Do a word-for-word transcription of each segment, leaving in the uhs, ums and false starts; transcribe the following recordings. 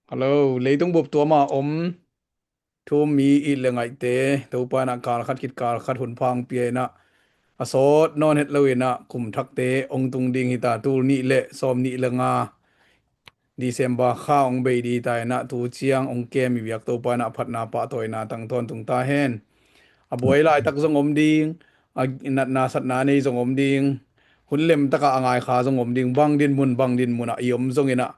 Hello, leitung bup tuama om thu-um mi it le ngaihte, Topa in ah kal khat khit kal khat hun pha hong pia in ah, a sawt nawn het lo in ah kum thakte hong tung ding hi ta. Tul nih le sawm nih le nga December kha hong bei ding hi ta in ah, tu ciang hong kem i biak Topa in ah phatna pahtawina tang tawntung ta hen. A buai laitak zong om ding, a natna satna nei zong om ding, hun lemtak ah a ngai kha zong om ding, bang din mun bang din mun ah i om zong in ah,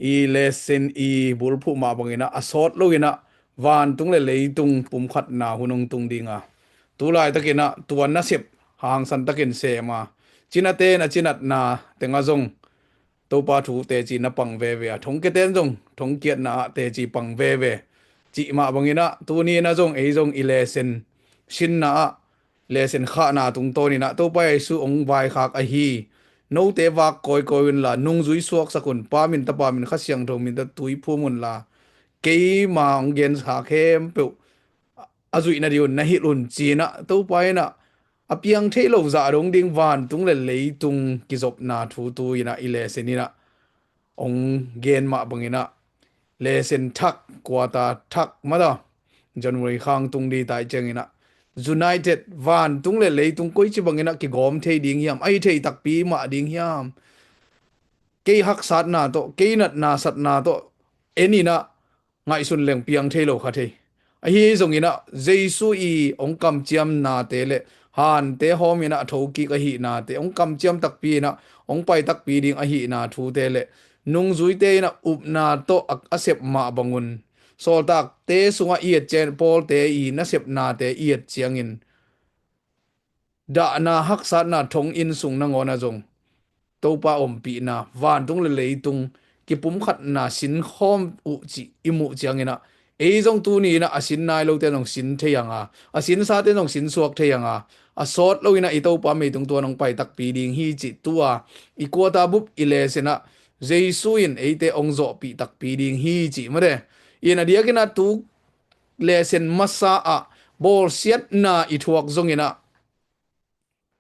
i lesson, i bulphuh mah bang in ah a sawt lo in ah vantung le leitung pumkhatna hun hong tung ding a, tu laitak in ah tua nasep hangsan takin sem a, cinate in ah cinatna teng ah zong Topa thu teci na pang veve a, thongkiate in zong thongkiatna ah teci pang veve, cih mah bang in ah tuni in ah zong ei zong i lesson sinna ah, lesson khahna tungtawn in ah Topa Jesu hong vaikhak ahi, note vak kawikawi unla, nungzui suaksak un, Pa min, Tapa min, Kha Siangtho min tawh tui phum unla, keima hong gensa khempeuh a zuih nading un na hilh un, ci in ah Topa in ah a piang thei lo zah dong ding vantung le leitung kizopna thu tu in ah i lesson in ah hong gen mah bang in ah, lesson thak, quarter thak mah ta, January kha hong tung ding ta i ciang in ah, united, vantung le leitung koici bang in ah kigawm thei ding hiam, a hi thei takpi mah ding hiam, kei haksatna tawh, kei natna satna tawh en in ah ngaihsun leng piang thei lo kha thei. Ahi zong in ah Jesu i hong kamciamnate le hante hawm in ah a thokik ahihnate, hong kamciam takpi in ah hong pai takpi ding ahihna thute le nungzuite in ah upna tawh a, a sep mah bang un, sawltakte sungah i et ciang, Pawlte i nasepnate i et ciangin, dahna haksatna thong inn sung nangawn ah zong Topa ompihna, vantung le leitung kipumkhatna sinkhawm uh cih i muh ciang in ah, ei zong tuni in ah a sin nai lote zong sin thei hang a, a sinsate zong sinsuak thei hang a, a sawt lo in ah i Topa mei tungtawn hong pai takpi ding hi cih tu a, i quarter bup i lesson ah Jesu in eite hong zawhpih takpi ding hi cih mate. In a diak in ah tu lesson masa ah bawlsiatna i thuak zong in ah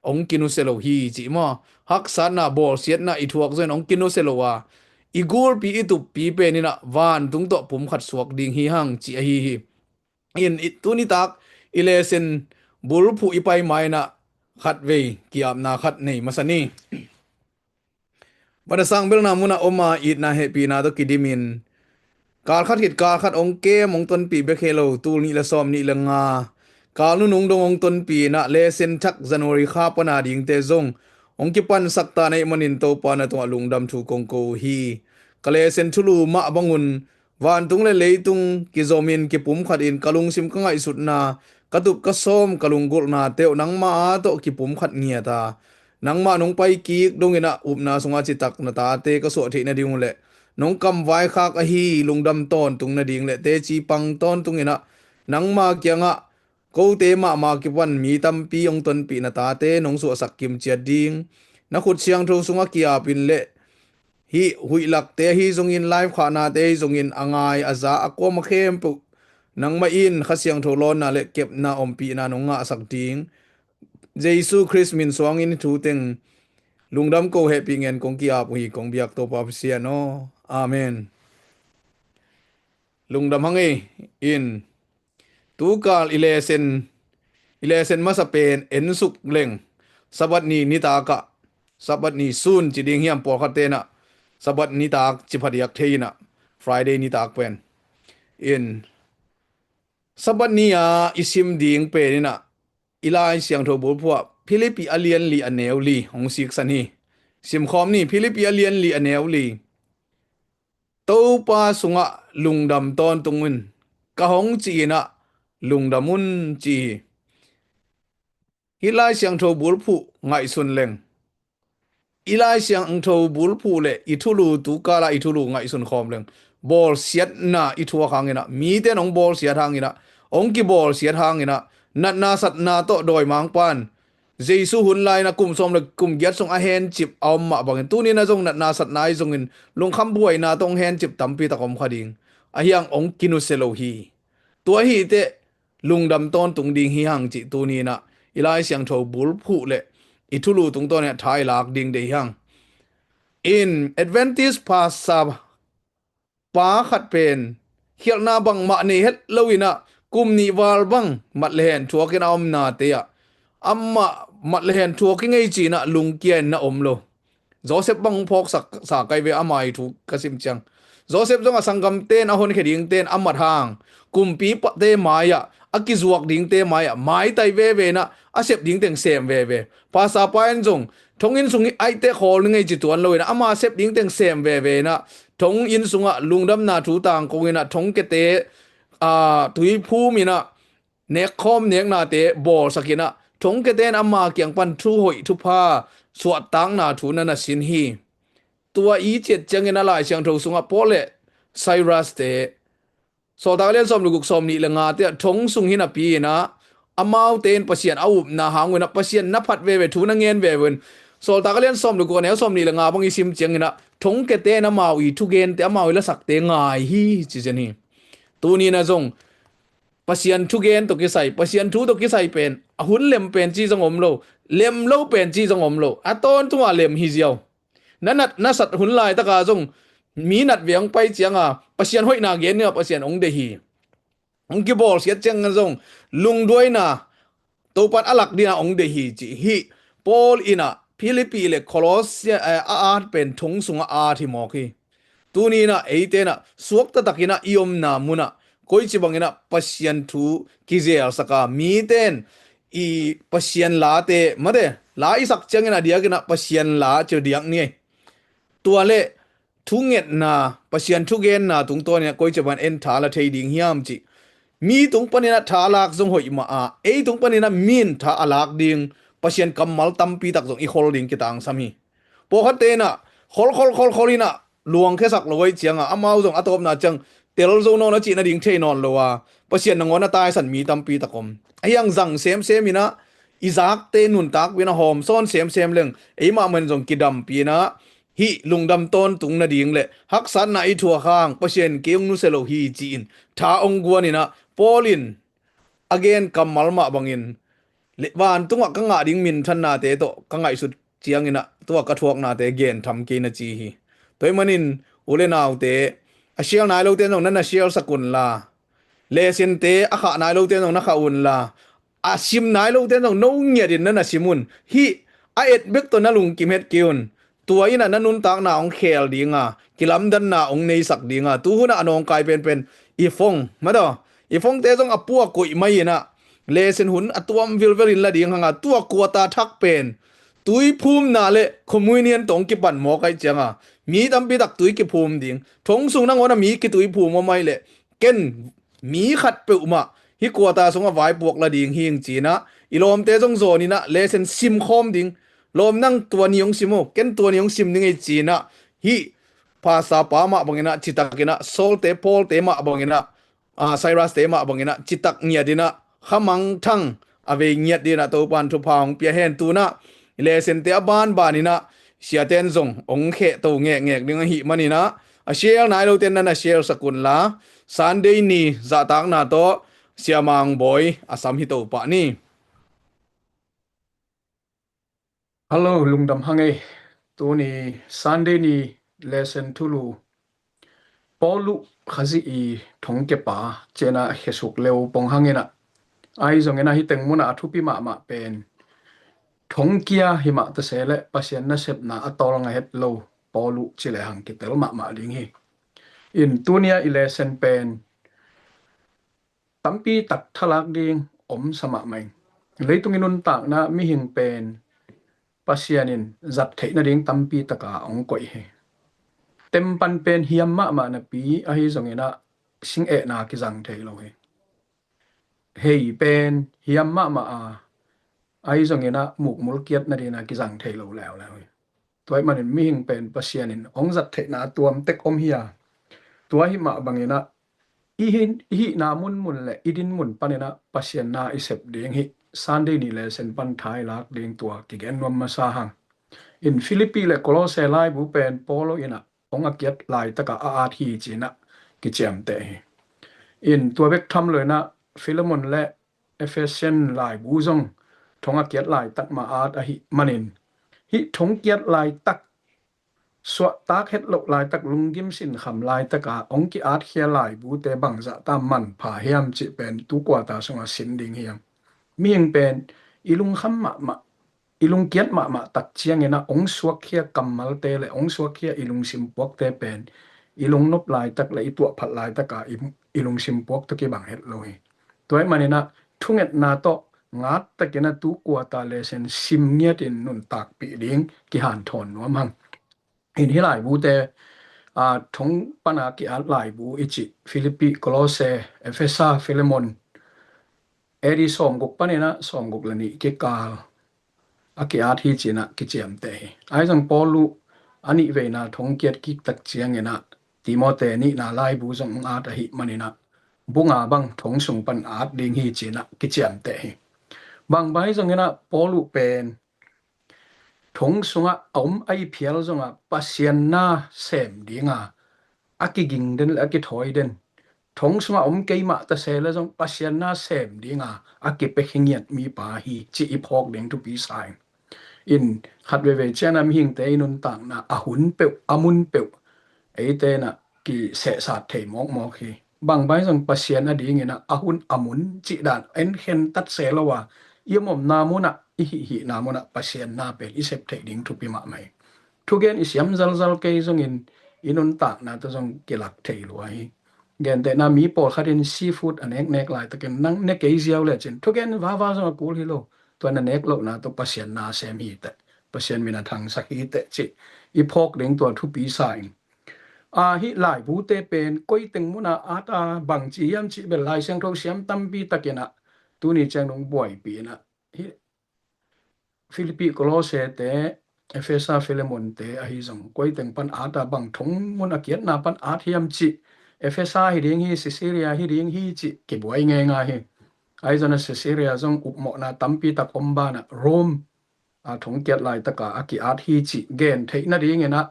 hong kinusia lo hi cih maw? Haksatna, bawlsiatna i thuak zong in hong kinusia lo a, i gulpi, i tuppi pen in ah vantung tawh pumkhat suak ding hi hang cih ahi hi. In i, tu nitak i lesson bulphuh i pai ma in ah khatvei ki-apna khat nei masa ni. Vanasang belna mun ah om a, itna hehpihna tawh kidim in, kal khat khit kal khat hong kem, hong tonpih bek hi lo, tul nih le sawm nih le nga, kal nunung dong hong tonpih in ah, lesson thak January kha pan a dingte zong hong kipansak ta na hih manin Topa na tungah lungdam thu kong ko uh hi. Ka lesson thulu mah bang un, vantung le leitung kizom in, kipumkhat in, ka lungsim, ka ngaihsutna, ka tup ka sawm, ka lunggulhnate uh nangmah tawh kipumkhat ngiat a, nangmah nong pai kik dong in ah upna sungah citak na tate ka suah theih nading uh le, nong kamvaikhak ahi lungdam tawntung nading le teci pang tawntung in ah, nangma kiangah kote mahmah kipan mi tampi hong tonpih na tate nong suahsak kimciat ding, na khut siangtho sungah ki-ap in le, hih huihlakte ahi zongin, live khahnate ahi zongin, a ngai a za a kuama khempeuh nangmah in Kha Siangtho lawnna le kepna ompihna nong ngahsak ding, Jesu Khrist min suangin hih thu teng lungdam ko, hehpih ngen kong ki-ap uh hi, kong biak Topa Pasian aw. Amen. Lungdam hang ei. In, tukal i lesson, i lesson masa pen ensuk leng, Sabbath ni nitak ah, Sabbath ni sun ci ding hiam, pawlkhatte in ah Sabbath nitak ci phadiak thei in ah, Friday nitak pen. In, Sabbath ni a i sim ding pen in ah, i Lai Siangtho bulphuh ah Philippi a lian li a neu li hong siksan hi. Simkhawm ni, Philippi a lian li a neu li. Topa sungah lungdam tawntung un, ka hong cih in ah lungdam un, ci hi. Hih Lai Siangtho bulphuh ngaihsun leng, i Lai Siangtho bulphuh le i thulu, tukal ah i thulu ngaihsun khawm leng, bawlsiatna i thuak hang in ah, mite in hong bawlsiat hang in ah, hong kibawlsiat hang in ah, natna satna tawh dawimangpa'n Jesu hun lai in ah kum sawm le kum giat sung a hencip a om mah bangin, tuni in ah zong natna satna ahi zongin lungkham buaina tawh hong hencip tampi tak om kha ding. Ahi hang hong kinusia lo hi. Tua hi teh lungdam tawntung ding hi hang cih tuni in ah i Lai Siangtho bulphuh le i thulu tungtawn in ah tha i lak ding deih hi hang. In, Adventist pastor pa khat pen khialhna bangmah nei het lo in ah, kum nih val bang mat le hen thuakin a omnate ah, amah mat le hen thuak i ngei ci-in ah lungkia in na om lo. Joseph bang phawksak sa kai ve, ama ii thu ka sim ciang. Joseph zong a sanggamte in a honkhia dingte in a mat hang, kumpi pate mai-ah a kizuak dingte mai-ah maitai veve in ah, a sep dingteng sem veve. Pastor pa in zong thong inn sung aihte khawl ni ngei ci tuan lo in ah, ama sep dingteng sem veve in ah, thong inn sungah lungdamna thu tangkong in ah, thongkiate, aa, tui phum in ah, nekkhawm neknate bawlsak in ah, thongkiate in ama kiang pan thu hoih thupha suahtakna thu na na sin hi. Tua i ciat ciangin a Lai Siangtho sungah Paul le Silas te, Sawltak a lian sawm le guk, sawm nih le ngate ah, thong sung hi napi in ah, amaute in Pasian a upna hang un ah, Pasian na phat veve, thu na ngen veve un. Sawltak a lian sawm le guk, a neu sawm nih le nga bang i sim ciangin ah, thongkiate in amau ii thugente, amau ii lasakte ngai hi, ci zen hi. Tuni in ah zong Pasian thugen tawh kisai, Pasian thu tawh kisai pen a hun lem pen ci zong om lo, lem lo pen ci zong om lo. A tawntung a lem hi ziau. Na nat na sat hun laitaka zong mi nat ve hong pai cianga Pasian hoihna gen dingah Pasian hong deih hi. Hong kibawlsiat cianga zong lungduaina Topan a lak dingah hong deih hi, ci hi. Paul in ah Philippi le Colossia, eh, a at pen thong sungah a at hi mawk hi. Tuni in ah eite in ah suakta takin ah i omna munah koici bangin ah Pasian thu kizelsak a, mite in i Pasian late, mate, la i sak ciangin a diakin ah Pasian la ci diak ni. Tua le thungetna, Pasian thugenna tungtawnin ah koici bangin en tha la thei ding hiam cih. Mi tung panin ah tha lak zong hoih mah a, ei tung panin ah mi in tha a lak ding Pasian kammal tampi tak zong i khol ding kitangsam hi. Pawlkhatte in ah khol, khol, khol, khol in ah luangkhiasak lo ahih cianga amau zong a tawpna ciang tel zo nawn a cih nading thei nawn lo a, Pasian nangawn a taisan mi tampi tak om. Ahi hang zang semsem in ah i zakte nuntakpih in ah hawm sawn semsem leng eimah mah in zong kidampih in ah hih lungdam tawntung nading le haksatna i thuak hang Pasian kei hong nusia lo hi ci-in tha hong guan in ah Paul in a gen kammal mah bangin le vantungah ka ngah ding minthannate tawh ka ngaihsut ciangin ah tua ka thuaknate gentham kei na ci hi. Tua ahih manin u le naute, a share nai lote in zong na na share sak unla, lesson-te a khah nai lote in zong na khah unla, a sim nai lote in zong no ngiatin na na sim un. Hih a et bek tawh na lungkim het kei un. Tua in ah na nuntakna hong khel dinga, kilamdanna hong neisak dinga, tu hunah a nawngkai penpen i phone, madaw, i phone-te zong a puak koih mai in ah, lesson hun a tuam vilvel in la ding hanga, tua quarter thak pen tui phumna le communion tawh hong kipan mawk ahih cianga mi tampi tak tui kiphum ding. Thong sung nangawn a mi kitui phum om ahih leh ken mi khat peuhmah hih quarter sungah vaipuak la ding hing ci-in ah i lawmte zong zawn in ah lesson sim khawm ding. Lawm, nang tua ni hong sim o, ken tua ni hong sim ding ei ci-in ah hih pastor pa mah bangin ah citak in ah, Saul-te, Paul-te mah bangin ah, ah, Silas-te mah bangin ah citak ngiat in ah khamangthang a vei ngiat dingin ah Topan thupha hong pia hen. Tu-in ah lesson-te a banban in ah siate in zong hong khehto ngekngek ding ahih manin ah, a share nai lote in na na share sak unla, Sunday ni zahtakna tawh Sia Mang Bawi a sam hi to pah ni. Hello, lungdam hang ei. Tuni Sunday ni lesson thulu, Paul uh Khazih ii thongkiapa ci-in ah khesuk leu pong hangin ah, ahi zongin ah hih teng munah a thupi mahmah pen thongkia himah tase le Pasian nasepna a tawlnga het lo Paul uh ci lehang kitel mahmah ding hi. In tuni-ah i lesson pen tampi tak thalak ding om sa mahmah ing. Leitung i nuntakna mihing pen Pasian in zat theih nading tampi taka hong koih hi. Tempan pen hiam mahmah napi ahi zongin ah singehna kizang thei lo hi. Hei pen hiam mahmah a, ahi zongin ah mukmul kiat nadingin ah kizang thei lo leuleu hi. Tua ahih manin mihing pen Pasian in hong zat theihna a tuam tek om hi a, tua hih mah bangin ah i hin, i hihna munmun le i dinmun panin ah Pasian na i sep ding hih Sunday ni lesson pan tha i lak ding tua kigen nuam masa hang. In Philippi le Kolosse laibu pen Paul in ah thong a kiat laitak ah a at hi ci-in ah kiciamteh hi. In tua bek tham lo in ah Philemon le Ephesian laibu zong thong a kiat laitak mah a at ahih manin, hih thong kiat laitak suahtak het loh laitak, lunggim sinkham laitaka hong ki-atkhia laibute bangzah ta manpha hiam cih pen tu kuata sungah sin ding hiam? Mihing pen i lungkham mahmah, i lungkiat mahmah tak ciangin ah hong suakkhia kammalte le hong suakkhia i lungsim puakte pen i lungnop laitak le i tuahphat laitaka i, i lungsim puak tawh kibang het lo hi. Tua ahih manin ah thungetna tawh ngat takin ah tu kuata le sen sim ngiatin nuntakpih ding kihanthawn nuam hang. In hih laibute, a, thong pana ki-at laibu i cih Philippi, Kolose, Efesa, Filemon, A D sawmguk panin ah sawmguk le nih kikal a ki-at hi ci-in ah kiciamteh hi. Ahi zong Paul uh a nih veina thong kiat kik tak ciangin ah Timote nihna laibu zong hong at ahih manin ah bu nga bang thong sung pan at ding hi ci-in ah kiciamteh hi. Bang bang hi zongin ah Paul uh pen thong sungah a om ahi phial zongah Pasian na sem dinga a kiging den le a kithawi den, thong sungah om keimah ta se le zong Pasian na sem dinga a kipia khingiat mipa hi cih i phawk ding thupi sa ing. In khat veivei ciangin ah mihingte i nuntakna a hun peuh, a mun peuh eite in ah kisehsat thei mawkmawk hi. Bang bang hi zong Pasian adingin ah a hun a mun cih dan en khentat se lo a, i omna munah, i hihhihna munah Pasian na pen i sep theih ding thupi mahmah hi. Thugen i siam zalzal kei zongin i nuntakna tawh zong kilak thei lua hi. Gentehna mi pawlkhat in seafood a neknek laitakin nang ne kei ziau lecin thugen vava zong a kul hi lo. Tua na nek lohna tawh Pasian na sem hi teh, Pasian min a thangsak hi teh cih i phawk ding tua thupi sa ing. A, hih laibute pen koi teng muna at a bangci hiam cih bel Lai Siangtho siam tampi takin ah tuni ciang nong buaipih in ah hih Philippi, Kolose te, Efesa, Filemon te ahi zong koi teng pan at a bang thong mun a kiatna pan at hiam cih, Efesa hi ding hi, Caesarea hi ding hi cih kibuai ngeingai hi. Ahi zong a Caesarea zong upmawhna tampi tak om banah Rome a thong kiat laitaka a ki-at hi cih gen theih nadingin ah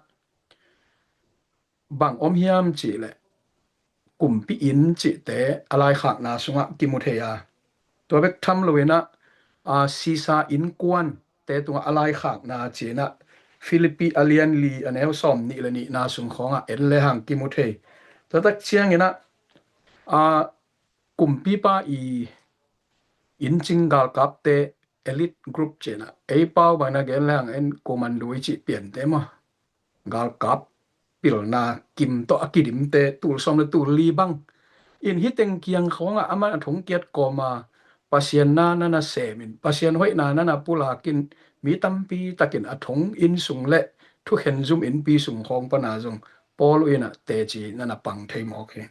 bang om hiam cih leh kumpi inn cihte a laikhakna sungah kimu thei a, tua bek tham loin ah, a, Sisa innkuante tungah a laikhakna ci-in ah Philippi a lian li a neu sawm nih le nihna sung khawngah en lehang kimu thei. Tua tak ciangin ah, a, kumpipa i inncing galkapte, elite group ci-in ah ei pau bangin a gen lehang en commando i cih piante maw, galkap pilna kim tawh a kidimte tul sawm le tul li bang. In hih teng kiang khawngah amah a thong kiat kawma Pasian na na na semin, Pasian hoihna na na pulakin, mi tampi takin a thong inn sung le thukhen zum innpi sung khawng pana zong Paul in ah teci na na pang thei mawk hi.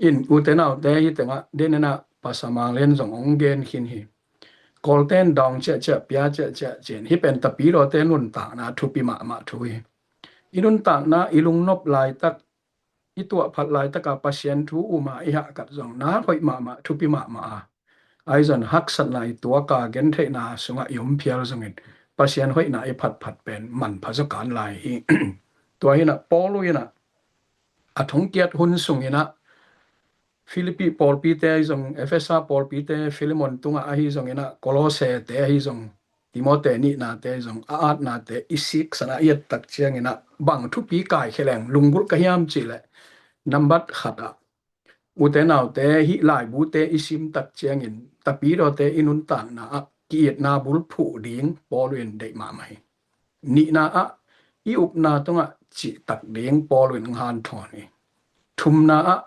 In ute naute hih tengah den in ah Pastor Mang Lian zong hong gen khin hi. Kawlte in dawng ciahciah, pia ciahciah ci-in hih pen tapidawte nuntakna thupi mahmah thu hi. I nuntakna, i lungnop laitak, i tuahphat laitaka Pasian thu um a i hahkat zong na hoih mahmah, thupi mahmah a, ahi zong haksatna i tuaka gentheihna sungah i om phial zongin Pasian hoihna i phatphat pen manpha zaw kan lai hi. Tua hi in ah Paul in ah a thong kiat hun sungin ah Philippi pawlpite ahi zong, Efesa pawlpite, Filemon tungah ahi zongin ah, Kolosete ahi zong, Timote nihnate ahi zong, a atnate i siksan a i et tak ciangin ah bang thupi kaikhia leng lunggulh ka hiam cih leh, nambat khat ah, ute naute, hih laibute i sim tak ciangin tapidawte i nuntakna ah ki-itna bulphuh ding Paul in deih mahmah hi. Nihna ah i upna tungah cihtak ding Paul in hong hanthawn hi. Thumna ah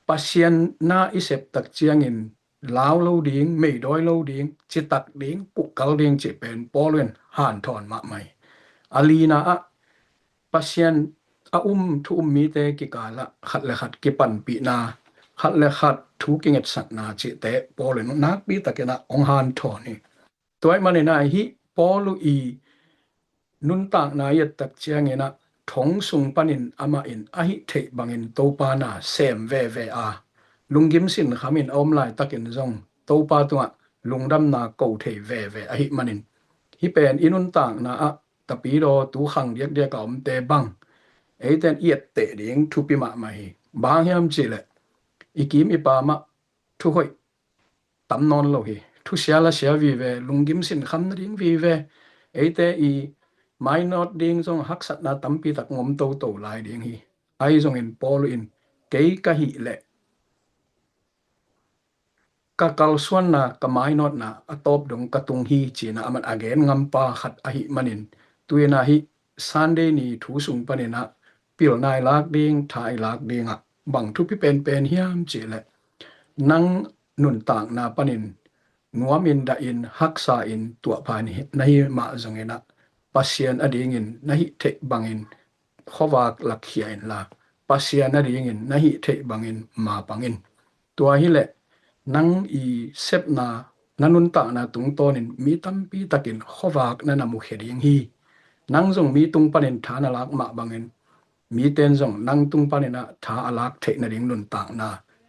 Pasian na i sep tak ciangin lau lo ding, meidawi lo ding, citak ding, kuhkal ding cih pen Paul in hanthawn mahmah hi. A lina ah Pasian a um thu um mite kikalah khat le khat kipanpihna, khat le khat thu kingetsakna cihte Paul in nakpi takin ah hong hanthawn hi. Tua ahih manin ah hih Paul i nuntakna i et tak ciangin ah thong sung panin amah in a hih theih bangin Topa na sem veve a, lunggim sinkham in a om laitakin zong Topa tungah lungdamna ko thei veve ahih manin, hih pen i nuntakna ah tapidaw tu khang diakdiak a omte bang eite in i etteh ding thupi mahmah hi. Bang hang hiam cih leh i kim i pam ah thuhoih tam nawn lo hi. Thusia la sia vive, lunggim sinkham nading vive, eite i mainawt ding zong haksatna tampi tak ngom toto lai ding hi. Ahi zongin Paul in, "Kei ka hih leh ka kalsuanna, ka mainawtna a tawp dong ka tung hi," ci-in ah aman a gen ngampa khat ahih manin, tu-in ah hih Sunday ni thu sung panin ah pilna i lak ding, tha i lak ding ah bang thupi penpen hiam cih leh, nang nuntakna panin nuamin dahin, haksa in tuahpha in hi, na hih mah zongin ah, Pasian adingin na hih theih bangin khuavak lakhia inla, Pasian adingin na hih theih bangin mapang in. Tua hileh nang i sepna, na nuntakna tungtawnin mi tampi takin khuavak na na mukhia ding hi. Nang zong mi tung panin tha na lak mah bangin, miten zong nang tung panin ah tha a lak theih nading nuntakna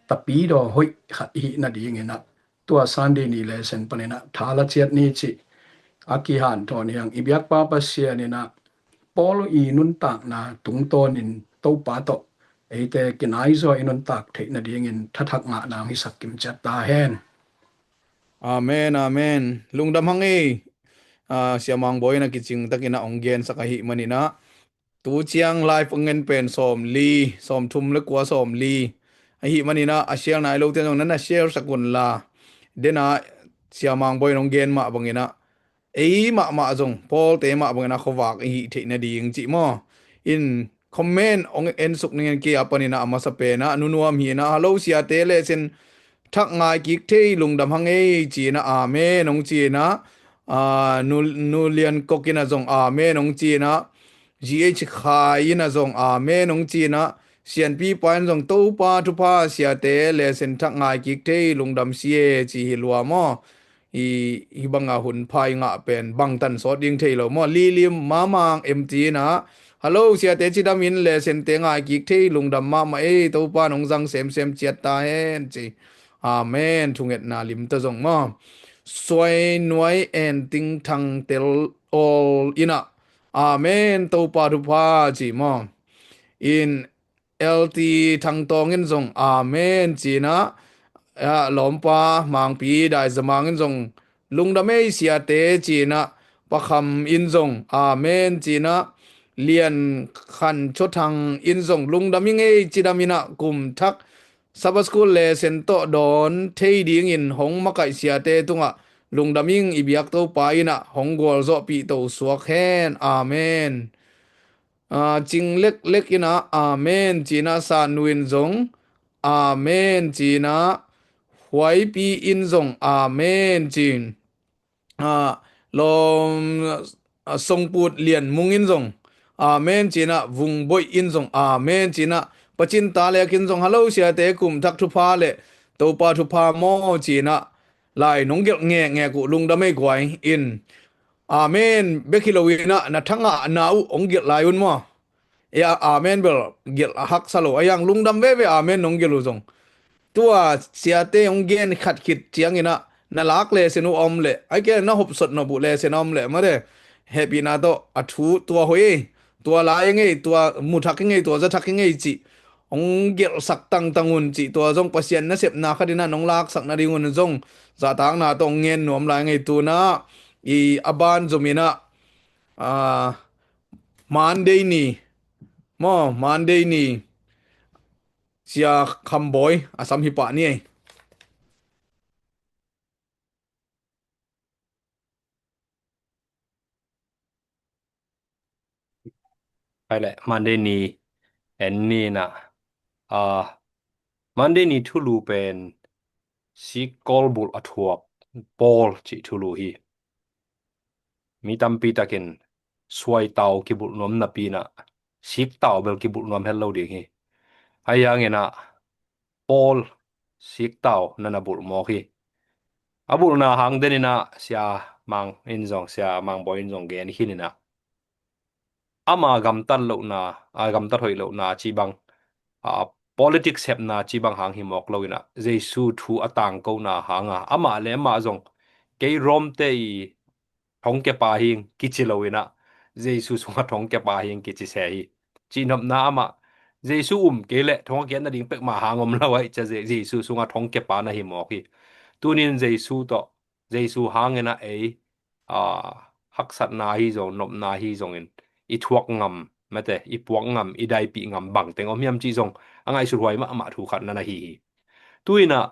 tapidaw hoih khat i hih nadingin ah, tua Sunday ni lesson panin ah tha la ciat ni cih a kihanthawn hi hang. I biakpa Pasian in ah Paul i nuntakna tungtawnin Topa tawh eite kinaizaw i nuntak theih nadingin thathak ngahna hong hisak kim ciat ta hen. Amen, amen. Lungdam hang ei. Ah, Sia Mang Bawi in a kicing takin ah hong gensak ahih manin ah, tu ciang live a ngen pen sawmli, sawmthum le kua, sawmli ahih manin ah, a share nai lote zong nan a share sak unla, den ah Sia Mang Bawi in hong gen mah bangin ah, ei mahmah zong, Paul te mah bangin ah khuavak i hih theih nading cih maw. In comment hong ensuk ning in, kei a panin ah a masa pen ah, nu nuam hi in ah, "Hello siate, lesson thak ngai kik thei, lungdam hang ei," ci-in ah amen hong ci-in ah, ah, nu, Nu Lian Kok in ah zong amen hong ci-in ah, G H Khai in ah zong amen hong ci-in ah, Sianpi Pa in zong, "Topa thupha, siate, lesson thak ngai kik thei, lungdam si e," ci hi lua maw. Hi, hih banga hun pha i ngah pen bangtan sawt ding thei lo maw. Lilim Mamang M T in ah, "Hello siate, cidam in, lesson te ngai kik thei, lungdam mahmah ei, Topa in hong zang semsem ciat ta hen," ci. Amen. Thungetna limta zong maw. Suai Nuai En Ting Thang Tel Awl in ah, "Amen, Topa thupha," ci maw. In L T Thang Tawng in zong amen ci-in ah, ah, lawmpa Mangpi Dai Za Mang in zong, "Lungdam ei siate," ci-in ah, Pa Kham in zong amen ci-in ah, Lian Khan Chaw Thang in zong, "Lungdam ing ei, cidam in ah, kum thak Sabbath School lesson tawh dawn thei dingin hong makaih siate tungah lungdam ing, i biak Topa in ah hong gualzawhpih to suak hen. Amen." Ah, Cing Lek Lek in ah amen ci-in ah, San Nu in zong amen ci-in ah, Huaipi in zong amen ci-in, ah, lawm, ah, Songput Lian Mung in zong amen ci-in ah, Vung Boih in zong amen ci-in ah, Pa Cin Ta Lek in zong, "Hello siate, kum thak thupha le Topa thupha maw," ci-in ah, lai nong gelh ngekngek uh, "Lungdam ei guai," in amen bek hi lo-in ah, na thangahna uh hong gelh lai un maw. Ei a, amen bel gelh a haksa lo, a yang lungdam veve amen nong gelh uh zong. Tua siate hong gen khat khit ciangin ah, na lak lesson uh a om leh, ahih kei leh na hopsot nop uh lesson a om leh, mate, hehpihna tawh, "A thu tua hoih ei, tua lai ing ei, tua mu thak ing ei, tua za thak ing ei," cih hong gelhsak tangtang un cih, tua zong Pasian nasepna khat in ah nong laksak nading un zong zahtakna tawh hong ngen nuam lai ing ei. Tu-in ah, i a ban zom in ah, ah, Monday ni maw, Monday ni Sia Kham Bawi a sam hi pah ni ei. Hai leh, Monday ni en ni in ah, ah, Monday ni thulu pen sik kawlbulh a thuak Paul cih thulu hi. Mi tampi takin suaitau kibulh nuam napi in ah, siktau bel kibulh nuam het lo ding hi. Ahi hangin ah, Paul siktau na na bulh mawk hi. A bulhna hang den in ah, Sia Mang in zong, Sia Mang Bawi in zong gen khin in ah, ama gamtat lohna, a gamtat hoih lohna cih bang, a, politics hepna cih bang hang hi mawk lo in ah, Jesu thu a tangkona hang a, amah le amah zong, "Kei Rome te i thongkiapa hi ing," kici lo in ah, "Jesu sungah thongkiapa hi ing," kici se hi. Cihnopna amah, "Jesu um kei leh thong a kiat nading pek mah hang om lo ahih ciang, Je-, Jesu sungah thongkiapa na hi mawk hi." Tuni in Jesu tawh, Jesu hangin ah ei, a, haksatna ahi zong, nopna ahi zongin i thuak ngam, mate, i puak ngam, i daipih ngam bangteng om hiam cih zong a ngaihsut huai mahmah thu khat na na hi hi. Tu-in ah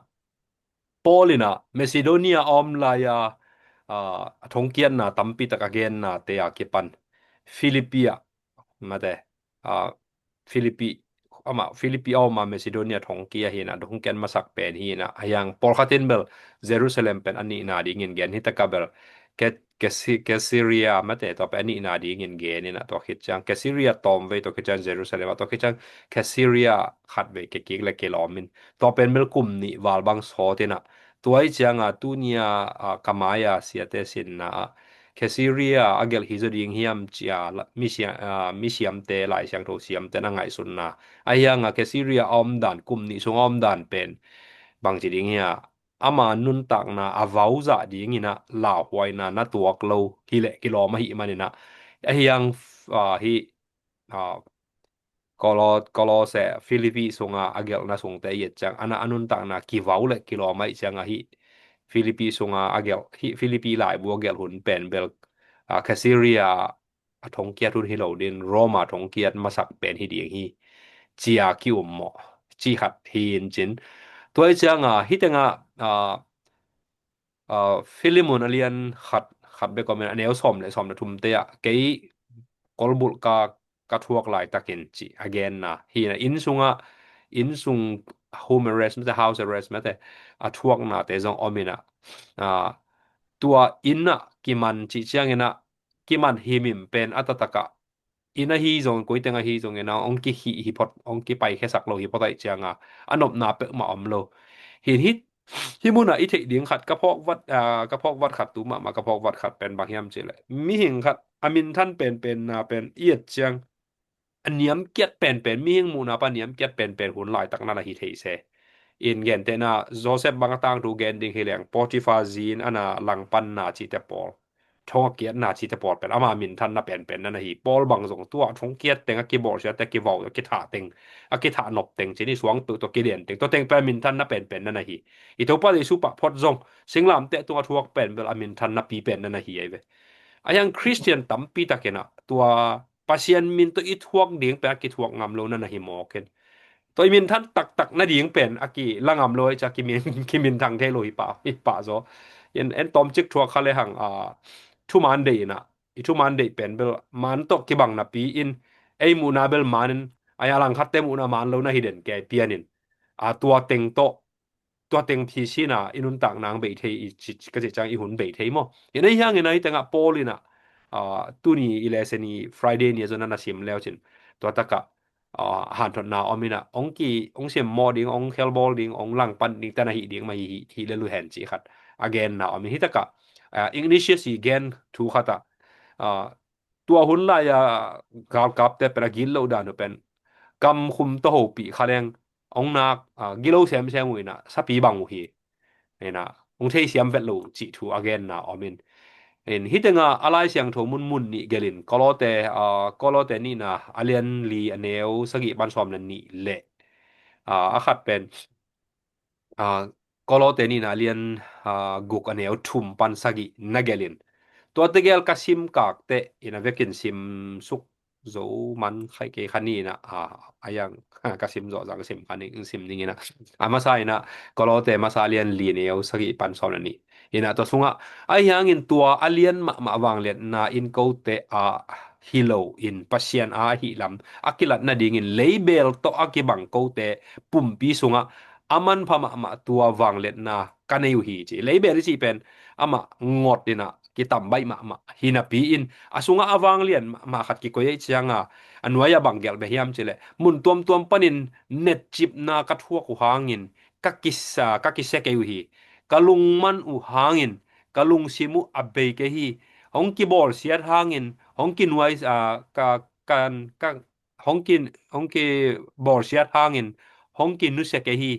Paul in ah Macedonia a om lai-a, ah, a thongkiatna tampi tak a genna te a kipan Philippi ah, mate, ah, Philippi, amah Philippi a om a Macedonia thongkia hi-in ah, thongkiat masak pen hi-in ah, a hiang pawlkhat in bel Jerusalem pen a nihna dingin gen hi, taka bel Ke-, Kesi-, Caesarea, mate, tua pen a nihna dingin gen in ah, tua khit ciang Caesarea tawmvei, tua khit ciang Jerusalem ah, tua khit ciang Caesarea khatvei kikik le kilawm in, tua pen bel kum nih val bang sawt in ah, tua ahih ciangin tuni-a, ah, ka mai-a siate sinna ah Caesarea a gelh hi zaw ding hiam ci-a la-, misiam-, ah, misiamte, Lai Siangtho siamte na ngaihsunna a hiang a, Caesarea a omdan, kum nih sung a omdan pen bangci ding hiam, ama nuntakna a vau zah dingin ah lauhuaina na tuak lo hileh kilawm ahih manin ah, a hiang, ah, hih, ah, Kolo-, Kolose, Philippi sunga a gelhna sungte i et ciang, a na a nuntakna kivau le kilawm ahih ciang a hih Philippi sunga a gelh, hih Philippi laibu a gelh hun pen bel, ah, Caesarea a thongkiat hun hi lo ding, Roma thongkiat masak pen hi ding hi, ci-a ki-um maw, ci khat hi in cin. Tua ahih ciang a, hih teng ah, ah, ah, Philemon a lian khat, khat bek om in, a neu sawm le sawm le thumte ah, kei kolbulh ka, ka thuak laitakin ci a genna hi-in ah, inn sungah, inn sung home arrest mate, house arrest mate, a thuaknate zong om in ah, ah, tua inn ah kiman cih ciangin ah, kiman himhim pen a taktak ah, inn ahi zong, koi teng ahi zongin ah, hong kihih hi phot, hong kipaikhiasak lo hi phot ahih ciang a, a nopna peuhmah om lo. Hi, hi, hih mun ah i theih ding khat, ka phawk vat, ah, ka phawk vat khat, tu mahmah ka phawk vat khat pen bang hiam cih leh, mihing khat a minthan penpenna pen i et ciang, a niamkiat penpen, mihing muhna pan niamkiat penpen hun laitak na na hi thei se. In gentehna, Joseph bang a tangthu gen ding hi leng, Potiphar zi-in a na langpanna cihte pawl, thong a kiatna cihte pawl pen ama minthanna penpen na na hi. Paul bang zong tua thongkiat teng a kibawlsiat teng, kivau a kithah teng, a kithah nop teng, cih ni, suang peuh tawh kiden teng, tua teng pen a minthanna penpen na na hi. I Topa Jesu pah phot zong singlamteh tungah thuak pen bel a minthanna pi pen na na hi ahi ve. A hiang Khristian tampi takin ah tua Pasian min tawh i thuak ding pen a kithuak ngam lo na na hi mawk in, tua i minthan taktak nading pen a kila ngam lo ahih ciang a kimin, kiminthang thei lo hi pah, hi pah zaw. In, en tawmcik thuak kha lehang, ah, thuman deih in ah, i thuman deih pen bel man tawh kibang napi in, ei muhna bel man in, a hiang langkhatte muhna man lo na hi den kei pian in, ah, tua teng tawh, tua teng phi sin a i nuntakna hong bei thei, i ci, ka cih ciang i hun bei thei maw? Hi na, hi hangin ah hih teng ah Paul in ah, ah, tuni i lesson i Friday ni a zong na na sim le uh cin, tua tak ah, ah, hanthotna om in ah, hong ki, hong simmawh ding, hong khelbawl ding, hong langpan ding, tana hih ding mah hi, hi, hi le luhen cih khat a genna om in, hih tak ah, ah, Ignatius i gen thu khat ah, ah, tua hun lai-a galkapte pen a gilo dan uh pen kam khum tawh hopih kha leng hong nak, ah, gilo semsem uh in ah, sapi bang uh hi. In ah, hong theisiam vet lo cih thu a genna om in. In, hih teng ah a Lai Siangtho munmun nih gelh in, Kolose, ah, Kolose nihna a lian li a neu sagih pan sawm le nih le, ah, a khat pen, ah, Kolose nihna a lian, ah, guk a neu thum pan sagih na gelh in. Tuate gel ka sim kak teh in, a vekin sim suk zo man khai kei kha ni in ah, ah, a hiang ka sim zawh zang sim kha ning, sim ning in ah. A masa in ah, Kolose masa a lian li a neu sagih pan sawm le nih. In ah tua sungah, ahi hangin tua a lian mahmah vangliatna in kote a hi lo in, Pasian a ahih lam a kilat nadingin leibel tawh a kibang kote pumpi sungah a manpha mahmah tua vangliatna ka nei uh hi, ci. Leibel i cih pen amah ngot in ah kitam baih mahmah hi napi in, a sungah a vanglian mahmah khat kikoi ahih ciang a, a nuai-ah bang gelh beh hiam cih leh, mun tuamtuam panin netcipna ka thuak uh hangin ka kisa, ka kisia kei uh hi. Ka lungman uh hangin ka lungsim uh a bei kei hi. Hong kibawlsiat hangin, hong kinuai, ah, ka, kan, ka, hong ki, hong kibawlsiat hangin hong kinusia kei hi.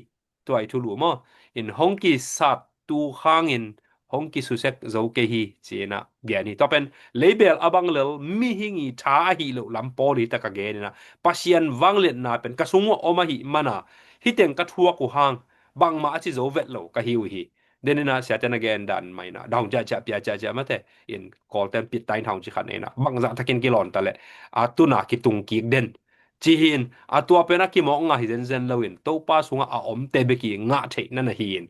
Tua i thulu maw? In, hong kisat tu hangin hong kisusia zo kei hi, ci in ah gen hi. Tua pen leibel a bang lel mihing i tha ahih loh lam Paul hih tak ah gen in ah, Pasian vangliatna pen ka sung uh a om ahih man a, hih teng ka thuak uh hang bangmah a ci zo vet lo ka hi uh hi. Den ina siate na gen dan mah ina dong ciahciah pia ciahciah mate in Kawlten pit ta in hong ci khat nei ina bangzah takin kilawn ta leh a tuna kitung kik den. Ci hi in a tua pen a kimawk ngah hi zenzen lo in Topa sungah a omte bek i ngah theih na na hi in.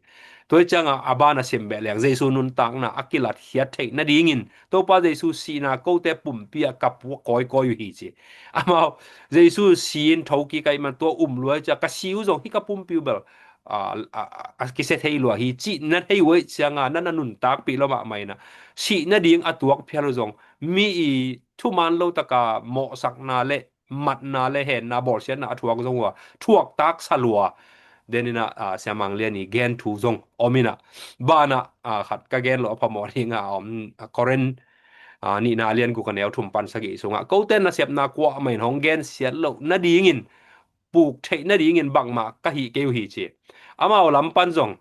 Tua hi ciangah a ban a sem beh leng Jesu nuntakna a kilatkhiat theih nadingin Topa Jesu sihna kote pumpi ah ka puak kawikawi uh hi ci. Amau Jesu si in tho kik ahih man tua um lua hi ciah ka si uh zong hih ka pumpi uh bel a, a, a, a kisia thei lua hi cih na thei uh ahih ciangah na na nuntakpih lo mahmah ina sih nading a tuak phial uh zong mi i thuman lo taka mawhsakna le matna le henna bawlsiatna a thuak zong uh a thuak taksa lua. Den ina a, Siamang Lian i gen thu zong om ina banah a, khat ka gen lo a phamawh dinga a om a, Korin a, nihna lian guk a neu thum pan sagih sungah kote nasepna kuamah in hong gensiat loh nadingin puk theih nadingin bangmah ka hih kei uh hi ci. Amau lam pan zong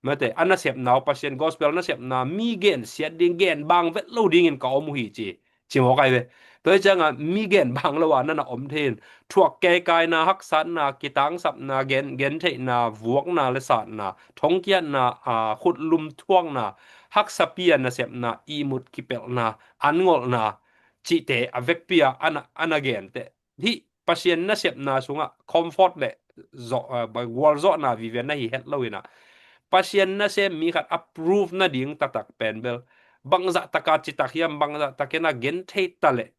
mate a nasepna uh Pasian gospel nasepna mi gensiat ding gen bang vet lo dingin ka om uh hi ci. Ci mawk ai ve. Tua hi ciangah mi gen bang lo a na na om thei in thuak keikaina haksatna kitangsapna gen gentheihna vuakna le satna thongkiatna a khutlum thuakna haksapi a nasepna ihmut kipelhna anngolhna cihte a vekpi a a na a na gente hih Pasian nasepna sungah comfort le zawh, uh, gualzawhna vive na hi het lo ina Pasian nasem mi khat a prove nading taktak pen bel bangzah taka citak hiam bangzah takin a gen thei ta leh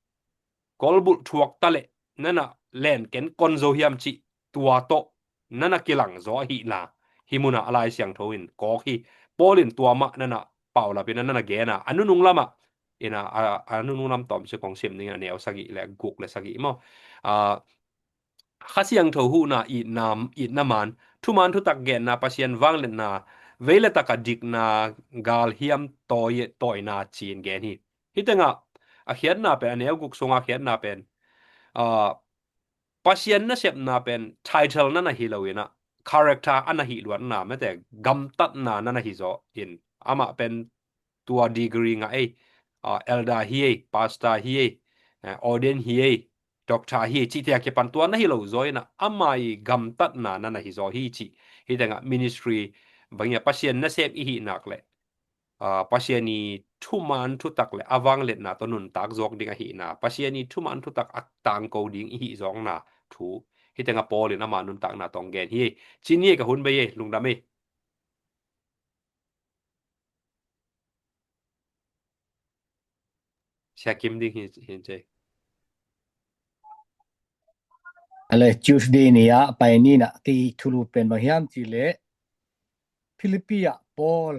kolbulh thuak ta leh na na lenken kon zo hiam cih tua tawh na na kilang zaw ahihna hih munah a Lai Siangtho in kawk hi. Paul in tua mah na na paulap ina na na gen a a nunung lamah ina a, a nunung lam tawm sia kong sim dingin a neu sagih le guk le sagih maw a Kha Siangtho huhna itna, itna man thuman thutak genna Pasian vangliatna vei le taka dikna galhiam tawi, tawina ci-in gen hi. Hih tengah a khiatna pen a neu guk sunga khiatna pen a Pasian nasepna pen title na na hi lo ina character a na hi luatna mate gamtatna na na hi zaw in amah pen tua degree ngah ei a, elder hi ei pastor hi ei a, ordain hi ei doctor hi ei cihte a kipan tua na hi lo zaw ina ama i gamtatna na na hi zaw hi cih. Hih tengah ministry bangin a Pasian nasem i hih nak le a, Pasian i thuman thutak le a vangliatna tawh nuntak zawk ding ahihna Pasian i thuman thutak a tangko ding i hih zawkna thu hih tengah Paul in ama nuntakna tawh gen hi ei. Ci ni ei ka hun bei ei lungdam ei. Sia Kim ding hi, hi cei. Ale Tuesday ni a pai ni na kei thulu pen bang hiam ci le Philippi ah Paul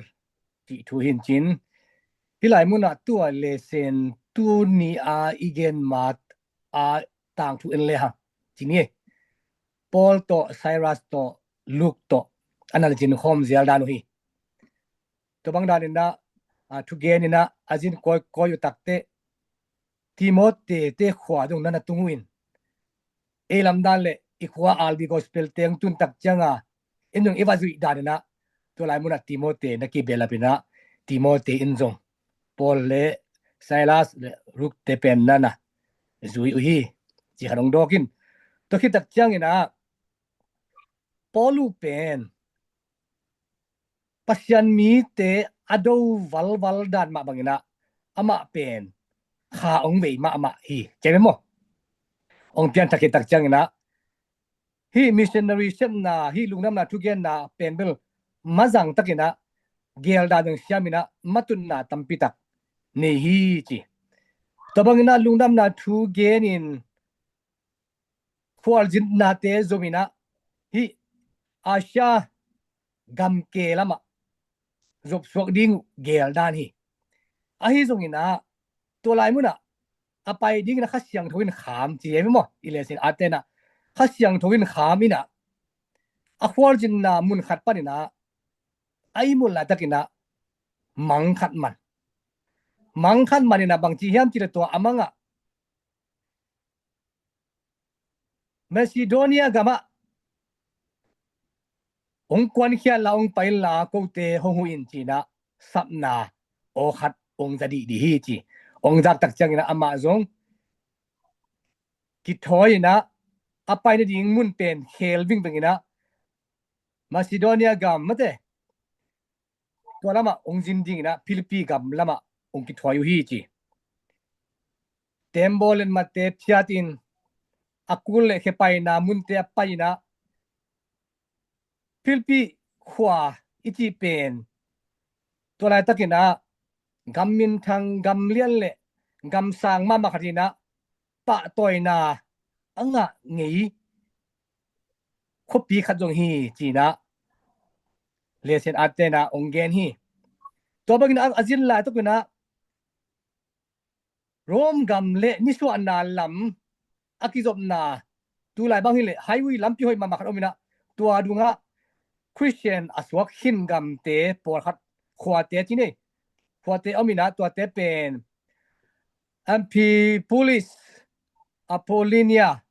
cih thu hin cin hih lai munah tua le sen tu ni a i gen mat a tang thu en le ha ci ni. Paul tawh Silas tawh Luke tawh a na le cin khawm zial dan uh hi. Tua bang dan inah a thugen inah a zin kawikawi uh takte Timote te khua dong na na tung uh in ei lamdan le i khua albi gospel teng tun tak cianga in dong i va zuih dan inah tua lai munah Timote na kibelap inah Timote in zong Paul le Silas le Luke te pen na na zui uh hi. Ci khat hong dawk in tua khit tak ciang inah Paul uh pen Pasian mite a do valval dan mah bangin ah amah pen kha ong vei mahmah hi. Cem maw? Ong pian thak hi tak ciangin ah hih missionary sepna hih lungdamna thugenna pen bel mazang takin ah geldan dong siamin ah matunna tampi tak nei hi ci. Tua bangin ah lungdamna thugenin khualzinate zomin ah hih Asia gamke lamah zopsuak ding uh geldan hi. Ahi zongin ah tua lai munah a pai dingin ah Kha Siangtho in kham ci hi maw? I lesin aten ah Kha Siangtho in kham inah a khualzinna mun khat panin ah a ihmut laitakin ah mang khat man. Mang khat man inah bangci hiam ci le tua a mangah Macedonia gamah ong kuankhiat la ong pai inla kote hong huh in cinah sapna aw khat ong za dihdih hi ci. Ong zak tak cianginah amah zong kithawi inah a pai nading mun pen khel vingveng inah Macedonia gam mate tua lamah hong zin dinginah Philippi gam lamah hong kithuai uh hi ci. Tembaw letmate phiatin a kul le khepaina munte a painah Philippi khua i cih pen tua laitakinah gam minthang, gam lian le gam sang mahmah khat hinah pahtawina a ngah ngei khuapi khat zong hi cinah Lesen Atena hong gen hi. Tua bangin a zin laitakinah Rome gam le nisuahna lam a kizopna, tulai bang hileh highway lampi hoih mahmah khat ominah tua dungah Christian a suak khin gamte pawlkhat khuate ci nei, khuate ominah tuate pen Amphipolis, Apollonia,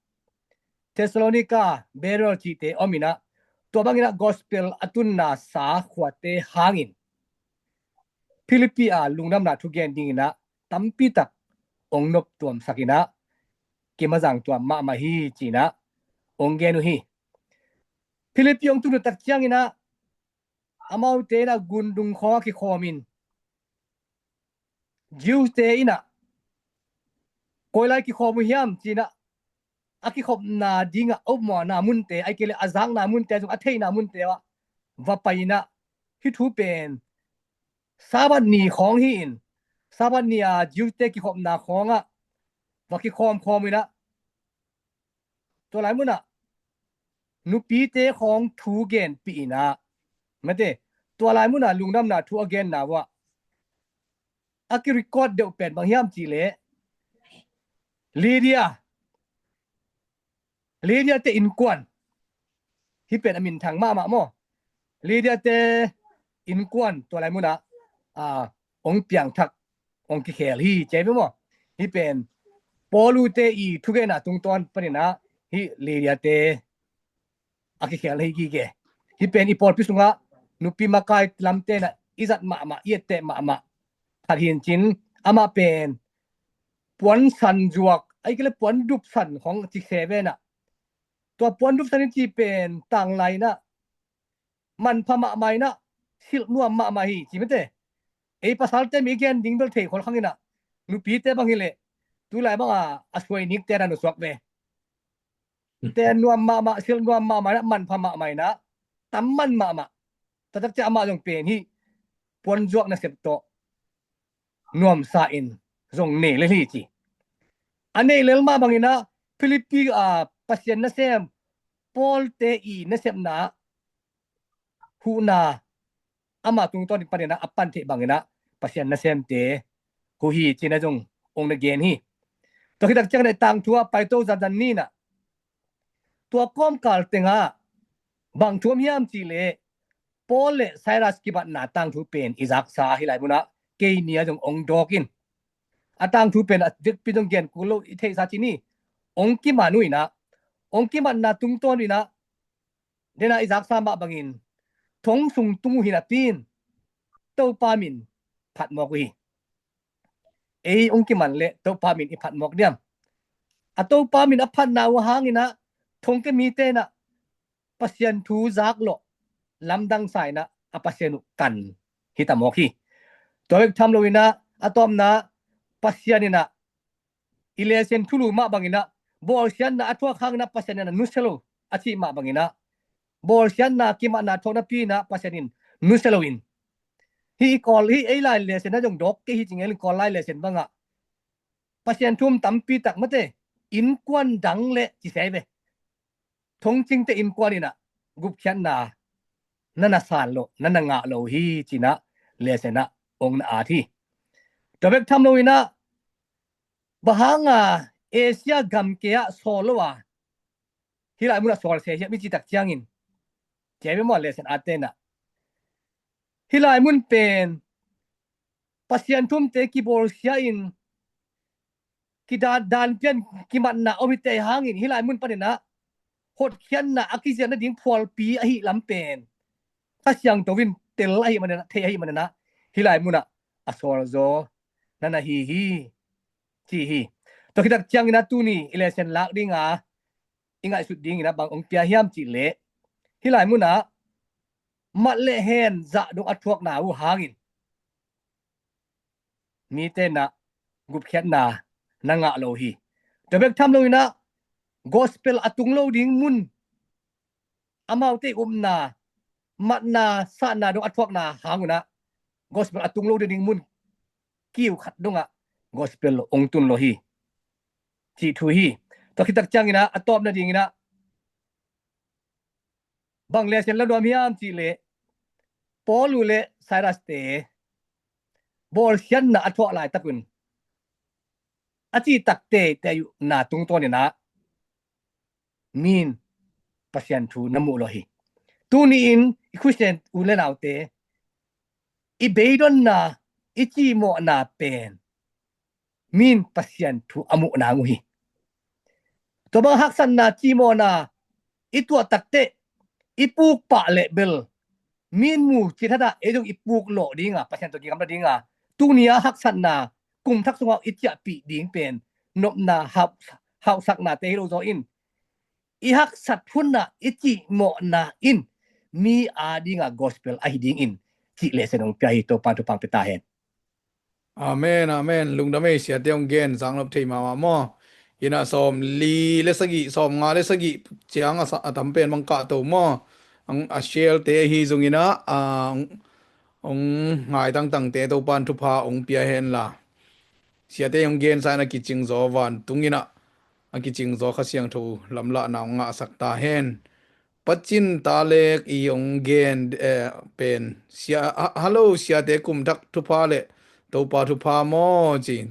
Thessalonica, Beroea cihte ominah tua banginah gospel a tunna sa khuate hangin Philippi a lungdamna thugen dinginah tampitak hong noptuamsakinah kimazang tuam mahmah hi cinah hong gen uh hi. Philippi hong tun uh tak cianginah amaute inah gundung khawng a kikhawmin Jews te inah koi lai kikhawm uh hiam cinah a kikhopna dingah a upmawhna munte, ai kei le a zakna munte zong a theihna munte ah va painah hih thu pen Sabbath ni khawng hi-in Sabbath ni a Jews te kikhopna khawngah va kikhawmkhawm inah tua lai munah nupite khawng thu genpih inah mate tua lai munah lungdamna thu a genna uh ah a kirecord deuh pen bang hiam cihleh Lydia, Lydia te innkuan, hih pen a minthang mahmah maw? Lydia te innkuan tua lai munah a hong piangthak hong kikhel hi ci ve maw? Hih pen Paul ute i thugenna tungtawn paninah hih Lydia te a kikhel hi gige. Hih pen i pawlpi sungah nupi makai lamte inah i zat mahmah, i etteh mahmah khat hi-in cin amah pen puansan zuak ai kei le puandup san khawng ci khe venah tua puandup san i ci pen tanglai inah manpha mahmah inah silh nuam mahmah hi ci mate. Ei pasalte mi gen ding bel thei khol khanginah nupite bang hileh tulai banga a suai nikte dan uh suak ve. Ten nuam mahmah, silh nuam mahmah inah manpha mahmah inah tam man mahmah. Taktak ciah amah zong pen hih puanzuak nasep tawh nuamsa in zong nei lel hi ci. A nei lel mah banginah Philippi a Pasian nasem Paul te i nasepna huhna ama tungtawn in paninah a pan theih banginah Pasian nasemte huh hi cinah zong hong na gen hi. Tua khitak cianginah tangthu a paito zanzan ninah tua kawmkal tengah bang thu om hiam cihleh Paul le Silas kibatna tangthu pen i zaksa hih lai munah kei nia zong hong dawk in a tangthu pen a dikpi zong gen kul lo i theihsa ci ni. Hong kiman uh inah hong kimatna tungtawn uh inah dena i zaksa mah bangin thong sung tung uh hi napi-in Topa min phatmawk uh hi. Ei hong kiman le Topa min i phatmawk diam? A Topa min a phatna uh hanginah thongkia mite inah Pasian thu zak lawh lamdang sa inah a Pasian uh kan hita mawk hi. Tua bek tham loinah a tawpna Pasian inah i lesen thulu mah banginah bawlsiatna a thuak hanginah Pasian inah nusia lo a cih mah banginah bawlsiatna kimatna thuak napi inah Pasian in nusia lo in hih i Kawl hih ei lai lesen a zong dawk kei hi ci ngel in Kawl lai lesen bangah Pasian thu om tampi tak mate innkuan dang le ci sia hi ve. Thongcingte innkuan inah gupkhiatna na na san lo, na na ngah lo hi cinah lesen ah hong na at hi. Tua bek tham loinah bang hanga Asia gamke ah sawl lo a hih lai munah sawl se hiam i citak ciangin ci ai ve maw lesen at tenah hih lai mun pen Pasian thu omte kibawlsia in kidan dan pian kimatna om hite hangin hih lai mun paninah hotkhiatna a kizian nading phualpi ahi lam pen Kha Siangtho in tel ahi maninah thei ahi maninah hih lai munah a sawlzaw na na hi hi ci hi. Tua khitak cianginah tuni i lesen lak dinga i ngaihsut dinginah bang hong pia hiam cihleh hih lai munah mat le hen zah dong a thuakna uh hangin mite na gupkhiatna na ngah lo hi. Tua bek tham loinah gospel a tung lo ding mun, amaute upna, matna, satna dong a thuakna hangunah gospel a tung lo ding mun kiu khat dongah gospel ong tun lo hi, cih thu hi. Tua khitak cianginah a tawpna dinginah bang lesen la nuam hiam cihleh Paul uh le Silas te bawlsiatna a thuah laitakun a citak teitei uh na tungtawninah min Pasian thu na muh lo hi. Tuni-in i Khristian u le naute i beidonna, i cihmawhna pen min Pasian thu a muh nang uh hi. Tua bang haksatna, cihmawhna i tuah takteh i puk pah leh bel min mu cithatah ei zong i puk lawh dinga Pasian tawh kikhamna dinga tuni-a haksatna kum thak sungah i ciahpih ding pen nopna hauh, hauhsaknate hi lo zaw in i haksat hunah i cihmawhna in mi a dinga gospel ahi dingin cih lesen ong pia hi. Topan thupha ong pia ta hen. Amen, amen. Lungdam ei, siate ong gen zangnop thei mahmah maw. Inah sawm li le sagih, sawm nga le sagih ciang a tam pen bang kahto maw. A share te ahi zonginah ong ngai tangtangte Topan thupha ong pia henla siate ong gensa in a kicingzaw vantung inah a kicingzaw Kha Siangtho lamlahna ong ngahsak ta hen. Pacin ta lek i ong gen pen sia, hallo siate kum thak thupha le Topa thupha maw ci.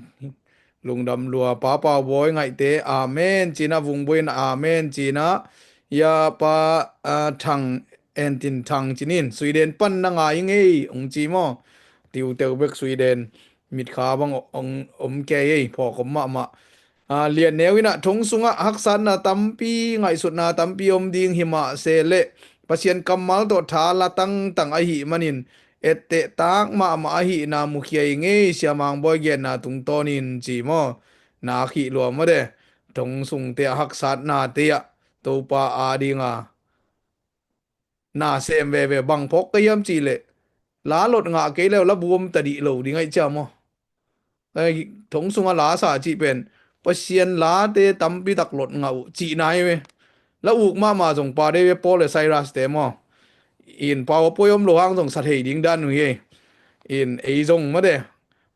Lungdam lua, Pa Pau Bawi Ngaihte amen cinah, Vung Bawi in amen cinah, ya Pa Thang Entin Thang cinin Sweden pan na ngai ngei ong ci maw. Tiuteu bek Sweden mitkha bang ong om kei ei, phawk om mahmah. Lian neu inah thong sungah haksatna tampi, ngaihsutna tampi om ding hi mah se leh Pasian kammal tawh tha la tangtang ahi manin etteh tak mahmah ahihna mukhia i ngei. Sia Mang Bawi genna tungtawnin ci maw. Na khih lua maw de. Thong sungte a haksatnate ah Topa a dinga na sem veve bang phawk ka hiam cihleh la lot ngah kei leu la buam ta dih lo ding aih cia maw. Thong sunga la sa cih pen Pasian late tampi tak lot ngah uh cihna hi ve. La uk mahmah zong Pa David, Paul le Silas te maw. In pau a poi om lo hang zong sa thei ding dan uh hi ei. In ei zong mate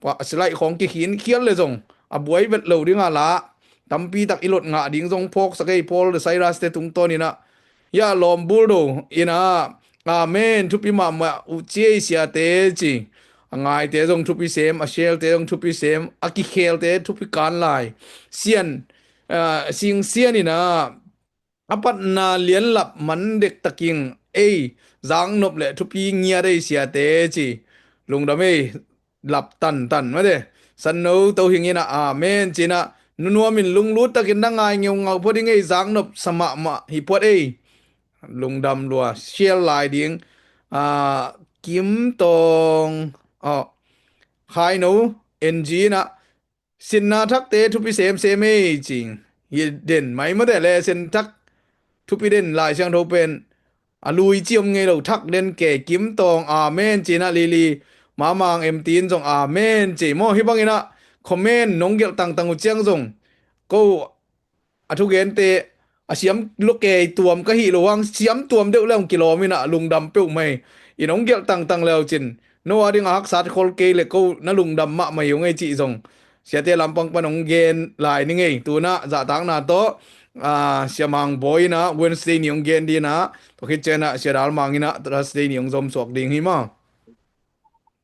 pa silaih khawng kikhin khial le zong a buai vet lo dinga la tampi tak i lot ngah ding zong phawksak ei. Paul le Silas te tungtawn inah ya lawm buldo inah amen thupi mahmah uh ci ei siate ci. A ngaite zong thupi sem, a share te zong thupi sem, a kikhelte thupi kan lai. Sian, ah, sing sian inah a patna lianlap man dektaking ei zaknop le thupi ngiat ei siate ci. Lungdam ei lap tantan mate. Sanno Tohing inah amen cinah nunuamin lunglut takin na ngai ngeungau phot i ngei zaknop sa mahmah hi phot ei. Lungdam lua. Share lai ding ah, Kim Tawng ah, Khaino N G inah sinna thakte thupi semsem ei cing. Hi den mai mate le sin thak thupi den Lai Siangtho pen a lui ci om ngei lo thak den ke. Kim Tawng amen cinah Lili Mamang M T in zong amen ci maw. Hi banginah comment nong gelh tangtang uh ciang zong ko a thugente a siam lo kei tuam ka hih lo hang siam tuam deuh le hong kilawm inah lungdam peuh mai. In hong gelh tangtang leu cin no a ding a haksat khol kei le ko na lungdam mahmah hi ung ei cih zong siate lampang pan hong gen lai ni ngei. Tunah zahtakna tawh ah, Sia Mang Bawi inah Wednesday ni hong gen dinah tua khit cianah Sia Dal Mang inah Thursday ni hong zom suak ding hi maw.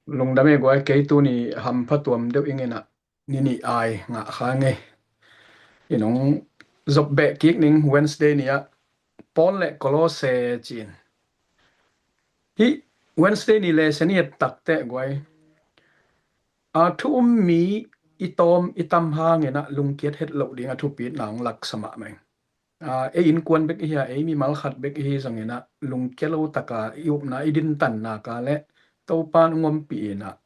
Lungdam ei guai, kei tuni hampha tuam deuh inginah ni nih ai ngah kha ngei. In hong zop beh kik ning Wednesday ni ah Paul le Kolose cin. Hih Wednesday ni le seni et takteh guai a thu um mi i tawm i tam hanginah lungkiat het loh ding a thupitna hong laksa mahmah ing. Ei innkuan bek ihi a ei mimal khat bek ihi zonginah lungkia lo taka i upna i dintanna ka le Topa in hong ompih inah